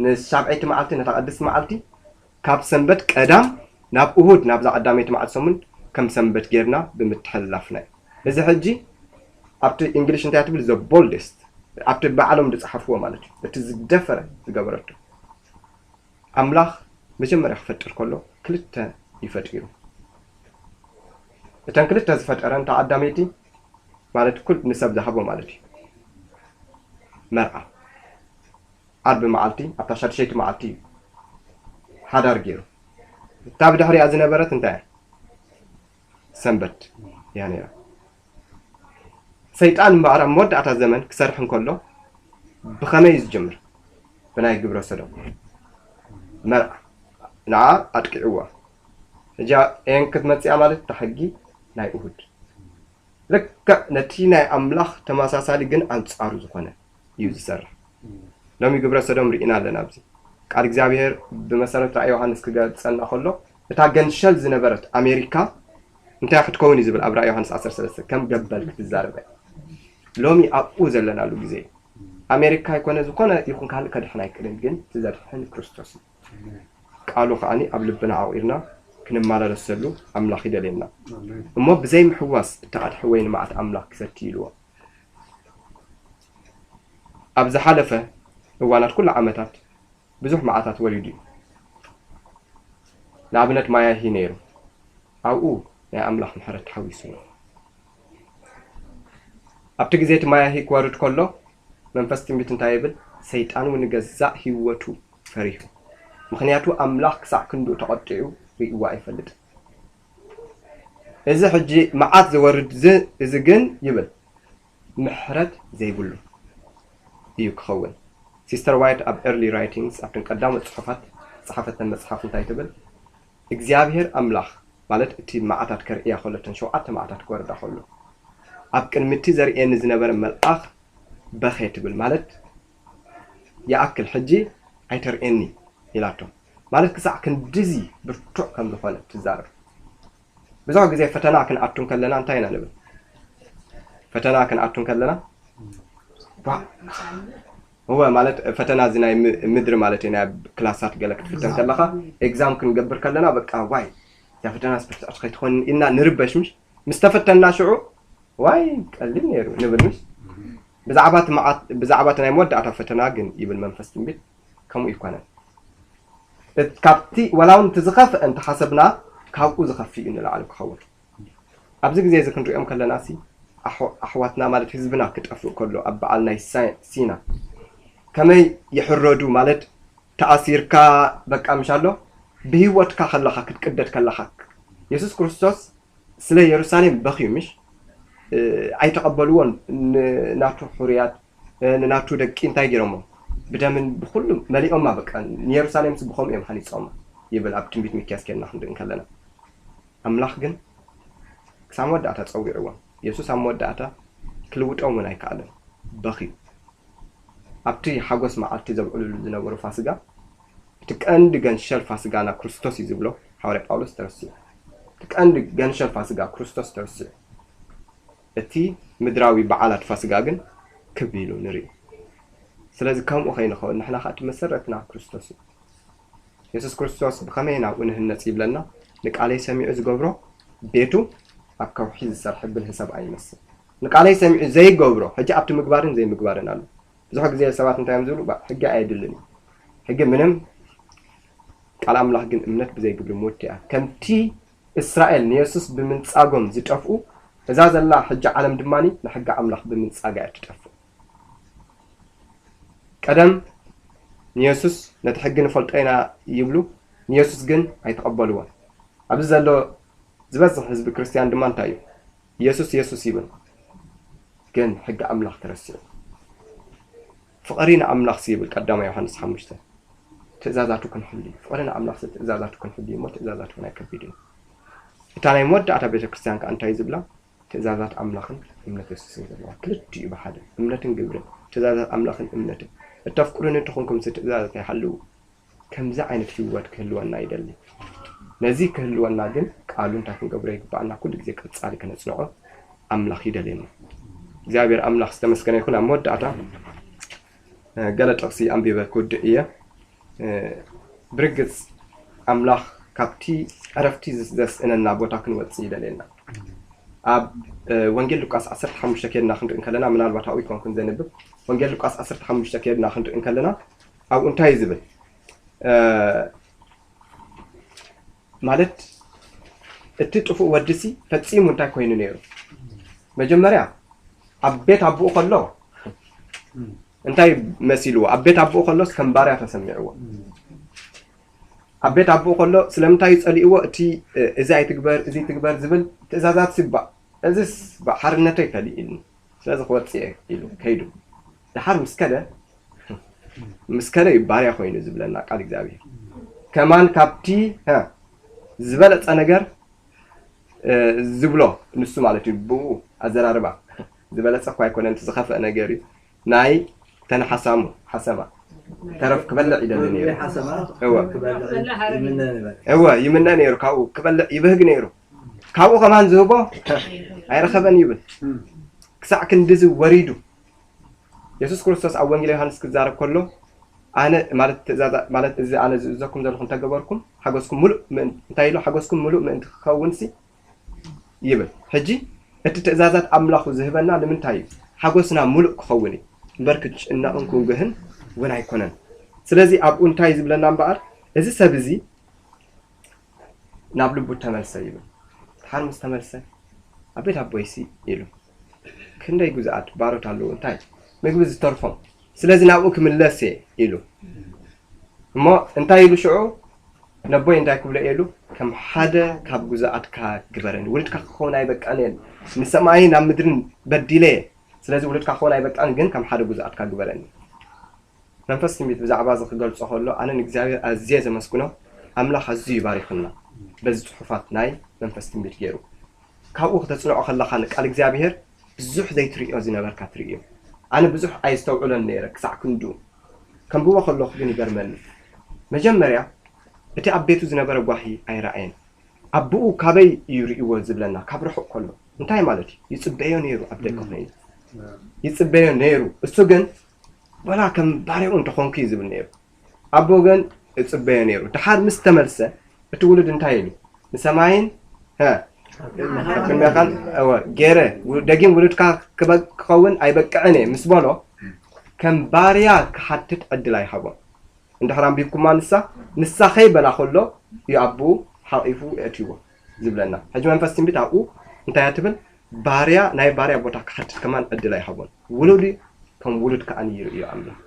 ንሻብዐይቲ መዓልቲ ነታ ቅድስቲ መዓልቲ ካብ ሰንበት ቀዳም ናብ እሁድ ናብዛ ቀዳመይቲ መዓልቲ ሰሙን ከም ሰንበት ጌርና ብምትሕልላፍና እዩ። እዚ ሕጂ ኣብቲ እንግሊሽ እንታይ ትብል the boldest ኣብቲ ባዕሎም ዝፀሓፍዎ ማለት እዩ እቲ ዝደፈረ ዝገበረቶ ኣምላኽ መጀመርያ ክፈጥር ከሎ ክልተ እዩ ፈጢሩ። እተን ክልተ ዝፈጠረን እታ ቀዳመይቲ ማለት ኩል ንሰብ ዝሃቦ ማለት እዩ። መርዓ ዓርቢ መዓልቲ ኣብታ ሻድሸይቲ መዓልቲ እዩ ሓዳር ገይሩ። እታ ብድሕሪኣ ዝነበረት እንታይ እያ? ሰንበት እያ ነይራ። ሰይጣን እምበኣር ኣብ መወዳእታ ዘመን ክሰርሕ እንከሎ ብኸመይ እዩ ዝጅምር? ብናይ ግብረ ሰዶም መርዓ ንዓ ኣጥቂዕዋ። እጃ ኤን ክትመፅያ ማለት እታ ሕጊ ናይ እሁድ ልክዕ ነቲ ናይ ኣምላኽ ተመሳሳሊ ግን ኣንጻሩ ዝኾነ እዩ ዝሰርሕ። ሎሚ ግብረ ሰዶም ርኢና ኣለና ኣብዚ ቃል እግዚኣብሔር ብመሰረት ራእይ ዮሃንስ ክገልጸልና ከሎ እታ ገንሸል ዝነበረት ኣሜሪካ እንታይ ክትከውን እዩ ዝብል ኣብ ራእይ ዮሃንስ ዓሰርተ ሰለስተ ከም ገበል ክትዛረበ ሎሚ ኣብኡ ዘለናሉ ግዜ ኣሜሪካ ይኮነ ዝኾነ ይኹን ካልእ ከድሕን ኣይክእልን ግን ዝዘድሕን ክርስቶስ እዩ ቃሉ ከዓኒ ኣብ ልብና ዓቂርና ክንመላለሰሉ ኣምላኽ ይደልየና። እሞ ብዘይ ምሕዋስ እተቐድሐ ወይኒ መዓት ኣምላኽ ክሰቲ ኢልዎ። ኣብ ዝሓለፈ እዋናት ኩሉ ዓመታት ብዙሕ መዓታት ወሪዱ እዩ። ንኣብነት ማያሂ ነይሩ። ኣብኡ ናይ ኣምላኽ ምሕረት ተሓዊስዎ። ኣብቲ ግዜ እቲ ማያሂ ክወርድ ከሎ መንፈስ ትንቢት እንታይ ይብል? ሰይጣን እውን ንገዛእ ህይወቱ ፈሪሁ። ምኽንያቱ ኣምላኽ ክሳዕ ክንድኡ ተቐጢዑ ርእይዎ ኣይፈልጥን። እዚ ሕጂ መዓት ዝወርድ እዚ ግን ይብል ምሕረት ዘይብሉ እዩ ክኸውን። ሲስተር ዋይት ኣብ ኤርሊ ራይቲንግስ ኣብተን ቀዳሞት ጽሑፋት ዝጸሓፈተን መጽሓፍ እንታይ ትብል? እግዚኣብሔር ኣምላኽ ማለት እቲ መዓታት ከርእያ ከሎ እተን ሸውዓተ መዓታት ክወርዳ ከሎ ኣብ ቅድሚ እቲ ዘርእየኒ ዝነበረ መልኣኽ በኸ ትብል ማለት ይኣክል ሕጂ ኣይተርእየኒ ኢላቶ። ማለት ክሳዕ ክንድዚ ብርቱዕ ከም ዝኾነ ትዛረብ። ብዙሕ ግዜ ፈተና ክንኣቱ ከለና እንታይ ኢና ንብል? ፈተና ክንኣቱ ከለና ዋ እወ ማለት ፈተና እዚ ናይ ም- ምድሪ ማለት እዩ ናይ ክላሳት ገለ ክትፍተን ከለካ ኤግዛም ክንገብር ከለና በቃ ዋይ እዛ ፈተና ስብርትዕቲ ከይትኾን ኢልና ንርበሽ ምሽ ምስ ተፈተና ሽዑ ዋይ ቀሊል ነይሩ ንብል ምሽ ብዛዕባ እቲ መዓት ብዛዕባ እቲ ናይ መወዳእታ ፈተና ግን ይብል መንፈስ ትንቢት ከምኡ ይኮነን እት- ካብቲ ዋላ እውን እቲ ዝኸፍአ እንተሓሰብና ካብኡ ዝኸፍእ እዩ ንላዕሊ ክኸውን ኣብዚ ግዜ እዚ ክንሪኦም ከለና ሲ ኣሕ- ኣሕዋትና ማለት ህዝብና ክጠፍእ ከሎ ኣብ በዓል ናይ ሳ- ሲና ከመይ ይሕረዱ ማለት ተኣሲርካ በቃ ምሽ ኣሎ ብህይወትካ ከለኻ ክትቅደድ ከለኻ የሱስ ክርስቶስ ስለ የሩሳሌም በኽዩ ምሽ እ፣ ኣይተቐበልዎን ንናቱ ሕሩያት እ፣ ንናቱ ደቂ እንታይ ገይሮሞ ብደምን ብኩሉ መሊኦማ በቃ ንየሩሳሌምስ ብኸምኡ እዮም ሃኒፆማ ይብል ኣብ ትንቢት ሚክያስ ኬድና ክንርኢ ከለና ኣምላኽ ግን ክሳብ መወዳእታ ጸዊዕዎም የሱስ ኣብ መወዳእታ ክልውጦም እውን ኣይከኣለን በኽዩ ኣብቲ ሓጎስ መዓልቲ ዘብዕሉሉ ዝነበሩ ፋስጋ እቲ ቀንዲ ገንሸል ፋስጋና ክርስቶስ እዩ ዝብሎ ሓዋርያ ጳውሎስ ተረሲዑ እቲ ቀንዲ ገንሸል ፋስጋ ክርስቶስ ተረሲዑ እቲ ምድራዊ በዓላት ፋስጋ ግን ክብ ኢሉ ንርኢ ስለዚ ከምኡ ከይንኸውን ንሕና ከዓ እቲ መሰረትና ክርስቶስ እዩ የሱስ ክርስቶስ ብኸመይ ናብኡ ንህነጽ ይብለና ንቃለይ ሰሚዑ ዝገብሮ ቤቱ ኣብ ከውሒ ዝሰርሐ ብልህ ሰብኣይ ይመስል ንቃለይ ሰሚዑ ዘይገብሮ ሕጂ ኣብቲ ምግባርን ዘይምግባርን ኣሎ ብዙሕ ግዜ ሰባት እንታይ እዮም ዝብሉ ሕጊ ኣየድልን እዩ ሕጊ ምንም ቃል ኣምላኽ ግን እምነት ብዘይ ግብሪ ሞት እያ ከምቲ እስራኤል ንየሱስ ብምንጻጎም ዝጠፍኡ እዛ ዘላ ሕጂ ዓለም ድማ ንሕጊ ኣምላኽ ብምንጻጋ እያ ትጠፍእ ቀደም ንየሱስ ነቲ ሕጊ ንፈልጦ ኢና ይብሉ ንየሱስ ግን ኣይተቐበልዎን ኣብዚ ዘሎ ዝበዝሕ ህዝቢ ክርስትያን ድማ እንታይ እዩ የሱስ የሱስ ይብል ግን ሕጊ ኣምላኽ ተረሲዑ ፍቕሪ ንኣምላኽ ይብል ቀዳማ ዮሃንስ ሓሙሽተ ትእዛዛቱ ክንሕሉ ፍቕሪ ንኣምላኽ ትእዛዛቱ ክንሕሉ እሞ ትእዛዛቱ ናይ ከቢድ እዩ እታ ናይ መወዳእታ ቤተክርስትያን ከዓ እንታይ ዝብላ ትእዛዛት ኣምላኽን እምነት የሱስን ዘለዋ ክልቲኡ ብሓደ እምነትን ግብርን ትእዛዛት ኣምላኽን እምነትን እተፍቅሩኒ እንተኾንኩም ትእዛዛት ኣይሓልዉ ከምዚ ዓይነት ህይወት ክህልወና ይደሊ ነዚ ክህልወና ግን ቃሉ እንታይ ክንገብሮ ይግባኣና ኩሉ ግዜ ቀጻሊ ከነጽንዖ ኣምላኽ ይደልየና እግዚኣብሔር ኣምላኽ ዝተመስገነ ይኹን ኣብ መወዳእታ ገለ ጥቕሲ ኣንቢበ ክውድእ እየ ብርግጽ ኣምላኽ ካብቲ ዕረፍቲ ዘስእነና ቦታ ክንወፅእ ይደልየና ኣብ ወንጌል ሉቃስ ዓሰርተ ሓሙሽተ ኬድና ክንርኢ ከለና ምናልባት ኣብኡ ይኮንኩን ዘንብብ ወንጌል ሉቃስ ዓሰርተ ሓሙሽተ ኬድና ክንርኢ ከለና ኣብኡ እንታይ ዝብል ማለት እቲ ጥፉእ ወድሲ ፈጺሙ እንታይ ኮይኑ ነይሩ መጀመርያ ኣብ ቤት ኣቦኡ ከሎ እንታይ መሲልዎ ኣብ ቤት ኣቦኡ ከሎስ ከም ባርያ ተሰሚዕዎ ኣብ ቤት ኣቦኡ ከሎ ስለምንታይ ጸሊእዎ እቲ እዚ ኣይትግበር እዚ ትግበር ዝብል ትእዛዛት ሲባ እዚስ ሓርነተይ ከሊእልኒ ስለዚ ክወጽእ ኢሉ ከይዱ ድሓር ምስ ከደ ምስ ከደ እዩ ባርያ ኮይኑ ዝብለና ቃል እግዚኣብሔር ከማን ካብቲ ዝበለጸ ነገር ዝብሎ ንሱ ማለት እዩ ብኡ ኣዘራርባ ዝበለጸ እኳ ኣይኮነን ዝኸፍአ ነገር እዩ ናይ ተን ሓሳሙ ሓሰማ ተረፍ ክበልዕ ይደሊ ነይሩ እወ እወ ይምነ ነይሩ ካብኡ ክበልዕ ይብህግ ነይሩ ካብኡ ከማን ዝህቦ ኣይረኸበን ይብል ክሳዕ ክንድዚ ወሪዱ የሱስ ክርስቶስ ኣብ ወንጌል ዮሃንስ ክዛረብ ከሎ ኣነ ማለት ትእዛዛ ማለት እዚ ኣነ ዝእዘኩም ዘለኹ እንተገበርኩም ሓጎስኩም ሙሉእ ምእን- እንታይ ኢሉ ሓጎስኩም ሙሉእ ምእንቲ ክኸውን ሲ ይብል ሕጂ እቲ ትእዛዛት ኣምላኹ ዝህበና ንምንታይ እዩ ሓጎስና ሙሉእ ክኸውን እዩ እምበር ክጭነቕን ክንግህን እውን ኣይኮነን ስለዚ ኣብኡ እንታይ ዝብለና እምበኣር እዚ ሰብ እዚ ናብ ልቡ ተመልሰ ይብል ድሓር ምስ ተመልሰ ኣብ ቤት ኣቦይሲ ኢሉ ክንደይ ጉዝኣት ባሮት ኣለዉ እንታይ ምግቢ ዝተርፎም ስለዚ ናብኡ ክምለስ እየ ኢሉ እሞ እንታይ ኢሉ ሽዑ ነቦይ እንታይ ክብሎ እየ ኢሉ ከም ሓደ ካብ ጉዝኣትካ ግበረኒ ውልድካ ክኸውን ኣይበቃን እየ ንሰማይን ኣብ ምድርን በዲለ እየ ስለዚ ውልድካ ክኸውን ኣይበቃን ግን ከም ሓደ ጉዝኣትካ ግበረኒ መንፈስ ትንቢት ብዛዕባ እዚ ክገልጾ ከሎ ኣነ ንእግዚኣብሔር ኣዝየ ዘመስግኖ ኣምላኽ ኣዝዩ ይባሪኽና በዚ ጽሑፋት ናይ መንፈስ ትንቢት ገይሩ ካብኡ ክተጽንዖ ከለኻ ንቃል እግዚኣብሔር ብዙሕ ዘይትርእዮ ዝነበርካ ትርእዮ ኣነ ብዙሕ ኣይስተውዕሎን ነይረ ክሳዕ ክንዱ ከንብቦ ከለኹ ግን ይገርመኒ። መጀመርያ እቲ ኣብ ቤቱ ዝነበረ ጓሂ ኣይረኣየን። ኣቦኡ ካበይ እዩ ርእይዎ ዝብለና? ካብ ርሑቕ ከሎ። እንታይ ማለት እዩ? ይጽበዮ ነይሩ ኣብ ደገ ኮይኑ። ይጽበዮ ነይሩ። እሱ ግን ዋላ ከም ባርያኡ እንተኾንኩ እዩ ዝብል ነይሩ። ኣቦ ግን እጽበዮ ነይሩ። ድሓር ምስ ተመልሰ እቲ ውሉድ እንታይ ኢሉ? ንሰማይን ሀ፣ ኣብ ቅድሜኻን እወ ገይረ ው- ደጊም ውሉድካ ክበ- ክኸውን ኣይበቅዕን እየ ምስ በሎ ከም ባርያ ክሓትት ዕድል ኣይሃቦን። እንድሕር ኣንቢብኩማ ንሳ ንሳ ከይበላ ከሎ እዩ ኣቦኡ ሓቒፉ የእትይዎ ዝብለና። ሕጂ መንፈስ ትንቢት ኣብኡ እንታይ እያ ትብል? ባርያ ናይ ባርያ ቦታ ክሓትት ከማን ዕድል ኣይሃቦን። ውሉድ ከም ውሉድ ከኣ ይርእዮ ኣምላኽ።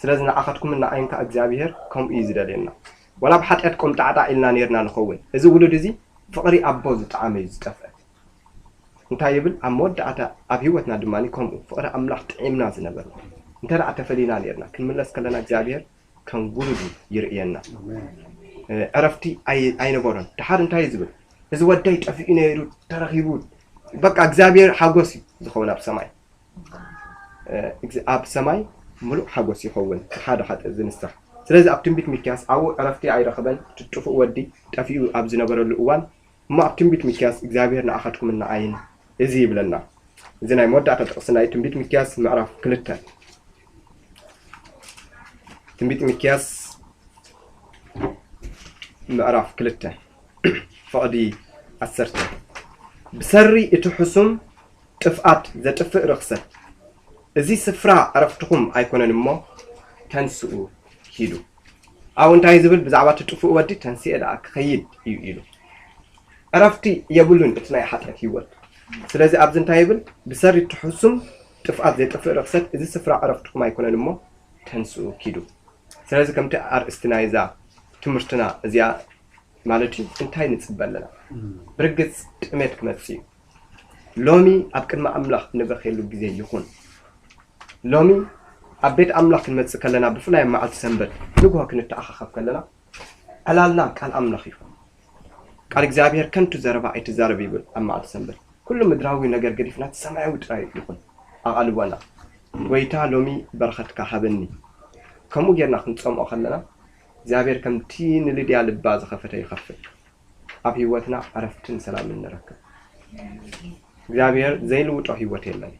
ስለዚ ንዓኻትኩምን ንዓይን ከኣ እግዚኣብሄር ከምኡ እዩ ዝደልየና። ዋላ ብሓጢኣት ቆምጣዕጣዕ ኢልና ነርና ንኸውን፣ እዚ ውሉድ እዚ ፍቕሪ ኣቦ ዝጠዓመ እዩ ዝጠፍአ። እንታይ ይብል? ኣብ መወዳእታ ኣብ ህይወትና ድማ ከምኡ ፍቕሪ ኣምላኽ ጥዒምና ዝነበርና እንተ ደኣ ተፈሊና ነርና ክንምለስ ከለና እግዚኣብሄር ከም ውሉድ ይርእየና። ዕረፍቲ ኣይ- ኣይነበሮን። ድሓር እንታይ እዩ ዝብል? እዚ ወደይ ጠፊኡ ነይሩ ተረኺቡ። በቃ እግዚኣብሔር ሓጎስ እዩ ዝኸውን ኣብ ሰማይ። ኣብ ሰማይ ምሉእ ሓጎስ ይኸውን ሓደ ሓጢ ዝንስሕ። ስለዚ ኣብ ትንቢት ሚክያስ ኣብኡ ዕረፍቲ ኣይረኸበን። እቲ ጥፉእ ወዲ ጠፊኡ ኣብ ዝነበረሉ እዋን እሞ ኣብ ትንቢት ሚክያስ እግዚኣብሔር ንኣኻትኩምን ንዓይን እዚ ይብለና። እዚ ናይ መወዳእታ ጥቕሲ ናይ ትንቢት ሚክያስ ምዕራፍ ክልተ። ትንቢት ሚክያስ ምዕራፍ ክልተ ፍቕዲ ዓሰርተ። ብሰሪ እቲ ሕሱም ጥፍኣት ዘጥፍእ ርኽሰት፣ እዚ ስፍራ ዕረፍትኹም ኣይኮነን እሞ ተንስኡ ኪዱ። ኣብኡ እንታይ ዝብል ብዛዕባ እቲ ጥፉእ ወዲ? ተንስኤ ደኣ ክኸይድ እዩ ኢሉ። ዕረፍቲ የብሉን እቲ ናይ ሓጢኣት ህይወት። ስለዚ ኣብዚ እንታይ ይብል? ብሰሪ እቲ ሕሱም ጥፍኣት ዘይጠፍእ ርኽሰት፣ እዚ ስፍራ ዕረፍትኹም ኣይኮነን እሞ ተንስኡ ኪዱ። ስለዚ ከምቲ ኣርእስቲ ናይዛ ትምህርትና እዚኣ ማለት እዩ፣ እንታይ ንጽበ ኣለና? ብርግጽ ጥሜት ክመጽእ እዩ። ሎሚ ኣብ ቅድሚ ኣምላኽ እንበኽየሉ ግዜ ይኹን። ሎሚ ኣብ ቤት ኣምላኽ ክንመጽእ ከለና፣ ብፍላይ ኣብ መዓልቲ ሰንበት ንግሆ ክንተኣኻኸብ ከለና፣ ዕላልና ቃል ኣምላኽ እዩ። ቃል እግዚኣብሔር ከንቱ ዘረባ ኣይትዛረብ ይብል ኣብ መዓልቲ ሰንበት። ኩሉ ምድራዊ ነገር ገዲፍና እቲ ሰማያዊ ጥራይ ይኹን ኣቓልቦና። ጎይታ ሎሚ በረኸትካ ሃበኒ። ከምኡ ጌርና ክንጸምኦ ከለና እግዚኣብሔር ከምቲ ንልድያ ልባ ዝኸፈተ ይኸፍት። ኣብ ህይወትና ዕረፍትን ሰላምን ንረክብ። እግዚኣብሔር ዘይልውጦ ህይወት የለን።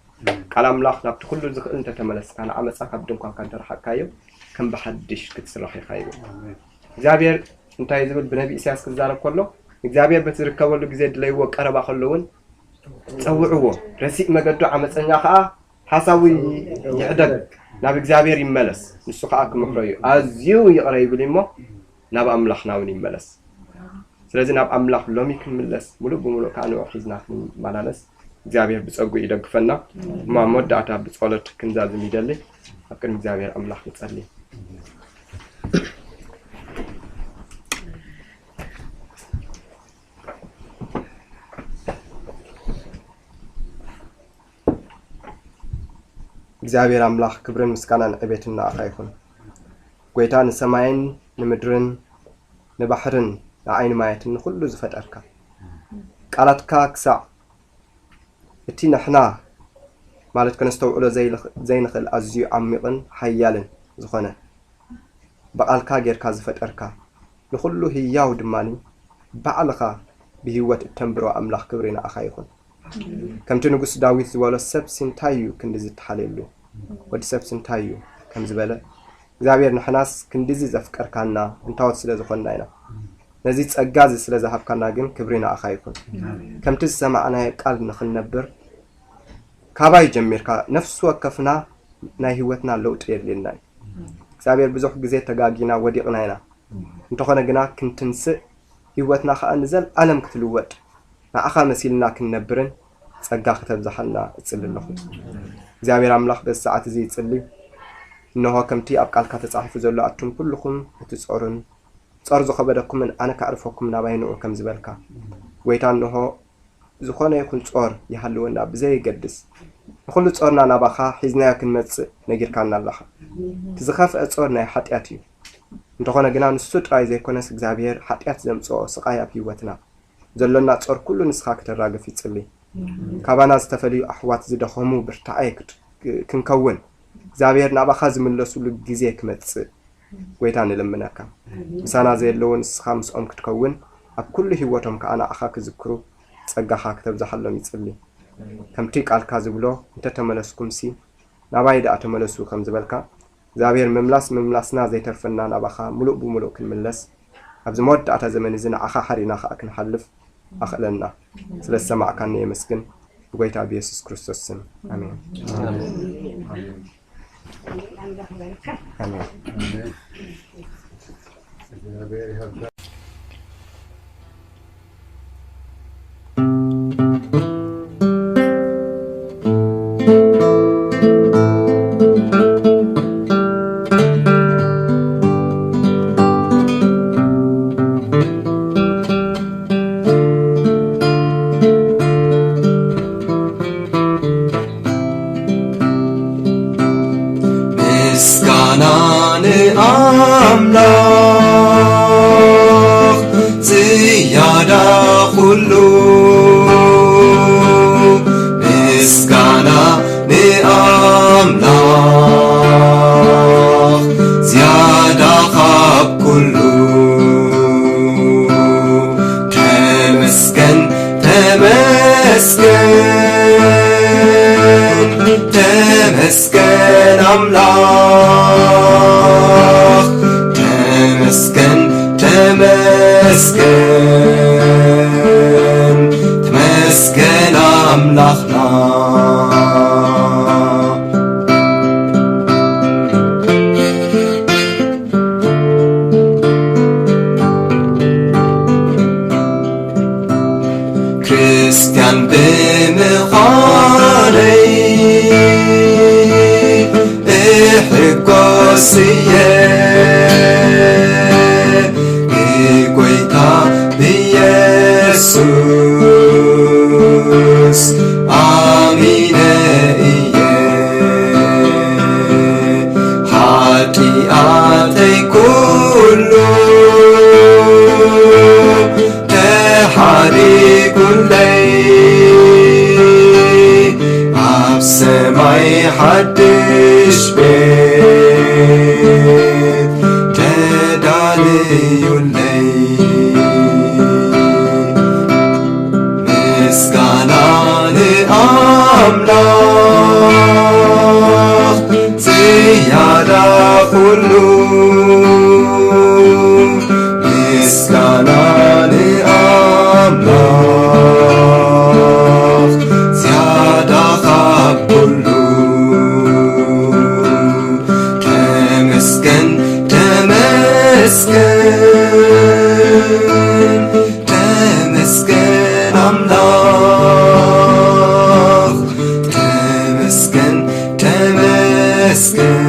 ቃል ኣምላኽ ናብቲ ኩሉ ዝኽእል እንተተመለስካ ንዓመፃ ካብ ድንኳንካ እንተረሓቅካዮ ከም ብሓድሽ ክትስራሕ ኢኻ ይብል። እግዚኣብሔር እንታይ ዝብል ብነቢ ኢሳያስ ክዛረብ ከሎ እግዚኣብሔር በቲ ዝርከበሉ ግዜ ድለይዎ ቀረባ ከሎ እውን ጸውዕዎ። ረሲእ መገዱ ዓመፀኛ ከዓ ሓሳዊ ይሕደግ ናብ እግዚኣብሔር ይመለስ ንሱ ከዓ ክምሕሮ እዩ ኣዝዩ ይቕረ ይብል እሞ ናብ ኣምላኽና እውን ይመለስ። ስለዚ ናብ ኣምላኽ ሎሚ ክንምለስ ምሉእ ብምሉእ ከዓ ንዑ ሒዝና ክንመላለስ እግዚኣብሔር ብጸጉ ይደግፈና። እሞ ኣብ መወዳእታ ብጸሎት ክንዛዝም ይደሊ። ኣብ ቅድሚ እግዚኣብሔር ኣምላኽ ንጸሊ። እግዚኣብሔር ኣምላኽ ክብርን ምስጋናን ዕቤትን ንኣኻ ይኹን። ጎይታ ንሰማይን ንምድርን ንባሕርን ንዓይኒ ማያትን ንኹሉ ዝፈጠርካ ቃላትካ ክሳዕ እቲ ንሕና ማለት ከነስተውዕሎ ዘይንኽእል ኣዝዩ ዓሚቕን ሓያልን ዝኾነ ብቓልካ ጌርካ ዝፈጠርካ ንኹሉ ህያው ድማ ባዕልኻ ብህይወት እተንብሮ ኣምላኽ ክብሪ ንኣኻ ይኹን። ከምቲ ንጉስ ዳዊት ዝበሎ ሰብ ስንታይ እዩ ክንዲ ዝተሓልየሉ ወዲ ሰብ ስንታይ እዩ ከም ዝበለ እግዚኣብሔር ንሕናስ ክንዲዚ ዘፍቀርካና እንታወት ስለ ዝኾንና ኢና። ነዚ ጸጋ እዚ ስለ ዝሃብካና ግን ክብሪ ንኣኻ ይኹን። ከምቲ ዝሰማዕናዮ ቃል ንኽንነብር ካባይ ጀሚርካ ነፍሲ ወከፍና ናይ ህይወትና ለውጢ የድልየና እዩ። እግዚኣብሔር ብዙሕ ግዜ ተጋጊና ወዲቕና ኢና። እንተኾነ ግና ክንትንስእ ህይወትና ከኣ ንዘለኣለም ክትልወጥ ንዓኻ መሲልና ክንነብርን ጸጋ ክተብዝሓልና እጽሊ ኣለኹ። እግዚኣብሔር ኣምላኽ በዚ ሰዓት እዚ ይጽሊ። እንሆ ከምቲ ኣብ ቃልካ ተጻሒፉ ዘሎ ኣቱም ኩልኹም እቲ ጾርን ጾር ዝኸበደኩምን ኣነ ከዕርፈኩም ናባይ ንዑ ከም ዝበልካ ጎይታ እንሆ ዝኾነ ይኹን ጾር ይሃልወና ብዘየገድስ ንኹሉ ጾርና ናባኻ ሒዝናዮ ክንመጽእ ነጊርካና ኣለኻ። እቲ ዝኸፍአ ጾር ናይ ሓጢኣት እዩ። እንተኾነ ግና ንሱ ጥራይ ዘይኮነስ እግዚኣብሔር ሓጢኣት ዘምጽኦ ስቓይ ኣብ ህይወትና ዘሎና ጾር ኩሉ ንስኻ ክተራግፍ ይጽሊ። ካባና ዝተፈልዩ ኣሕዋት ዝደኸሙ ብርታዐ ክንከውን እግዚኣብሔር ናባኻ ዝምለሱሉ ግዜ ክመጽእ ጎይታ ንልምነካ። ምሳና ዘየለዉ ንስኻ ምስኦም ክትከውን፣ ኣብ ኩሉ ህይወቶም ከኣ ንዓኻ ክዝክሩ ጸጋኻ ክተብዝሓሎም ይጽሊ። ከምቲ ቃልካ ዝብሎ፣ "እንተ ተመለስኩምሲ ናባይ ደኣ ተመለሱ" ከም ዝበልካ፣ እግዚኣብሔር ምምላስ ምምላስና ዘይተርፈና ናባኻ ምሉእ ብምሉእ ክንምለስ፣ ኣብዚ መወዳእታ ዘመን እዚ ንዓኻ ሓሪና ኸኣ ክንሓልፍ ኣኽእለና። ስለ ዝሰማዕካኒ የመስግን። ብጎይታ ብየሱስ ክርስቶስ ስም። ኣሜን። ኣሜን። ምስጋና ንኣምላኽ ዝያዳ ኩሉ፣ ምስጋና ንኣምላኽ ዝያዳ ካብ ኩሉ። ተመስገን፣ ተመስገን፣ ተመስገን ኣምላኽ። ተመስገን፣ ተመስገን፣ ተመስገን ኣምላኽና። ክርስትያን ብምዃነይ እሕጎስ እየ፣ ብጎይታ ብየሱስ ኣሚነ እየ። ሓጢኣተይ ኩሉ ተሓሪጉለይ፣ ኣብ ሰማይ ሓድሽ ቤት ተዳልዩለይ። ምስጋና ንኣምላኽ ዝያዳ ኩሉ፣ ምስጋና ንኣምላኽ ዝያዳ ካብ ኩሉ። ተመስገን፣ ተመስገን፣ ተመስገን ኣምላኽ፣ ተመስገን፣ ተመስገን፣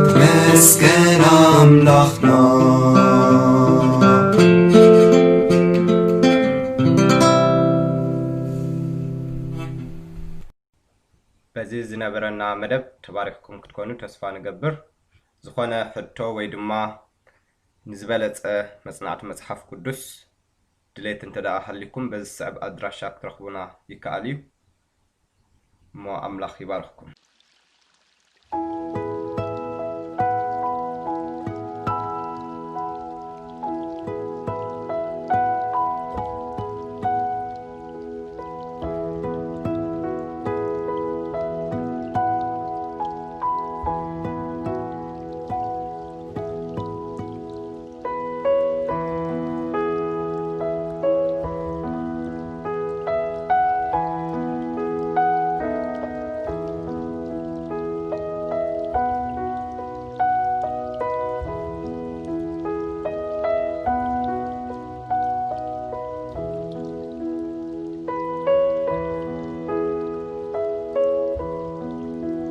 ተመስገን ኣምላኽና። በዚ ዝነበረና መደብ ተባሪኽኩም ክትኮኑ ተስፋ ንገብር። ዝኾነ ሕቶ ወይ ድማ ንዝበለጸ መጽናዕቲ መጽሓፍ ቅዱስ ድሌት እንተ ደኣ ሃሊኩም፣ በዚ ዝስዕብ ኣድራሻ ክትረኽቡና ይከኣል እዩ። እሞ ኣምላኽ ይባርኽኩም።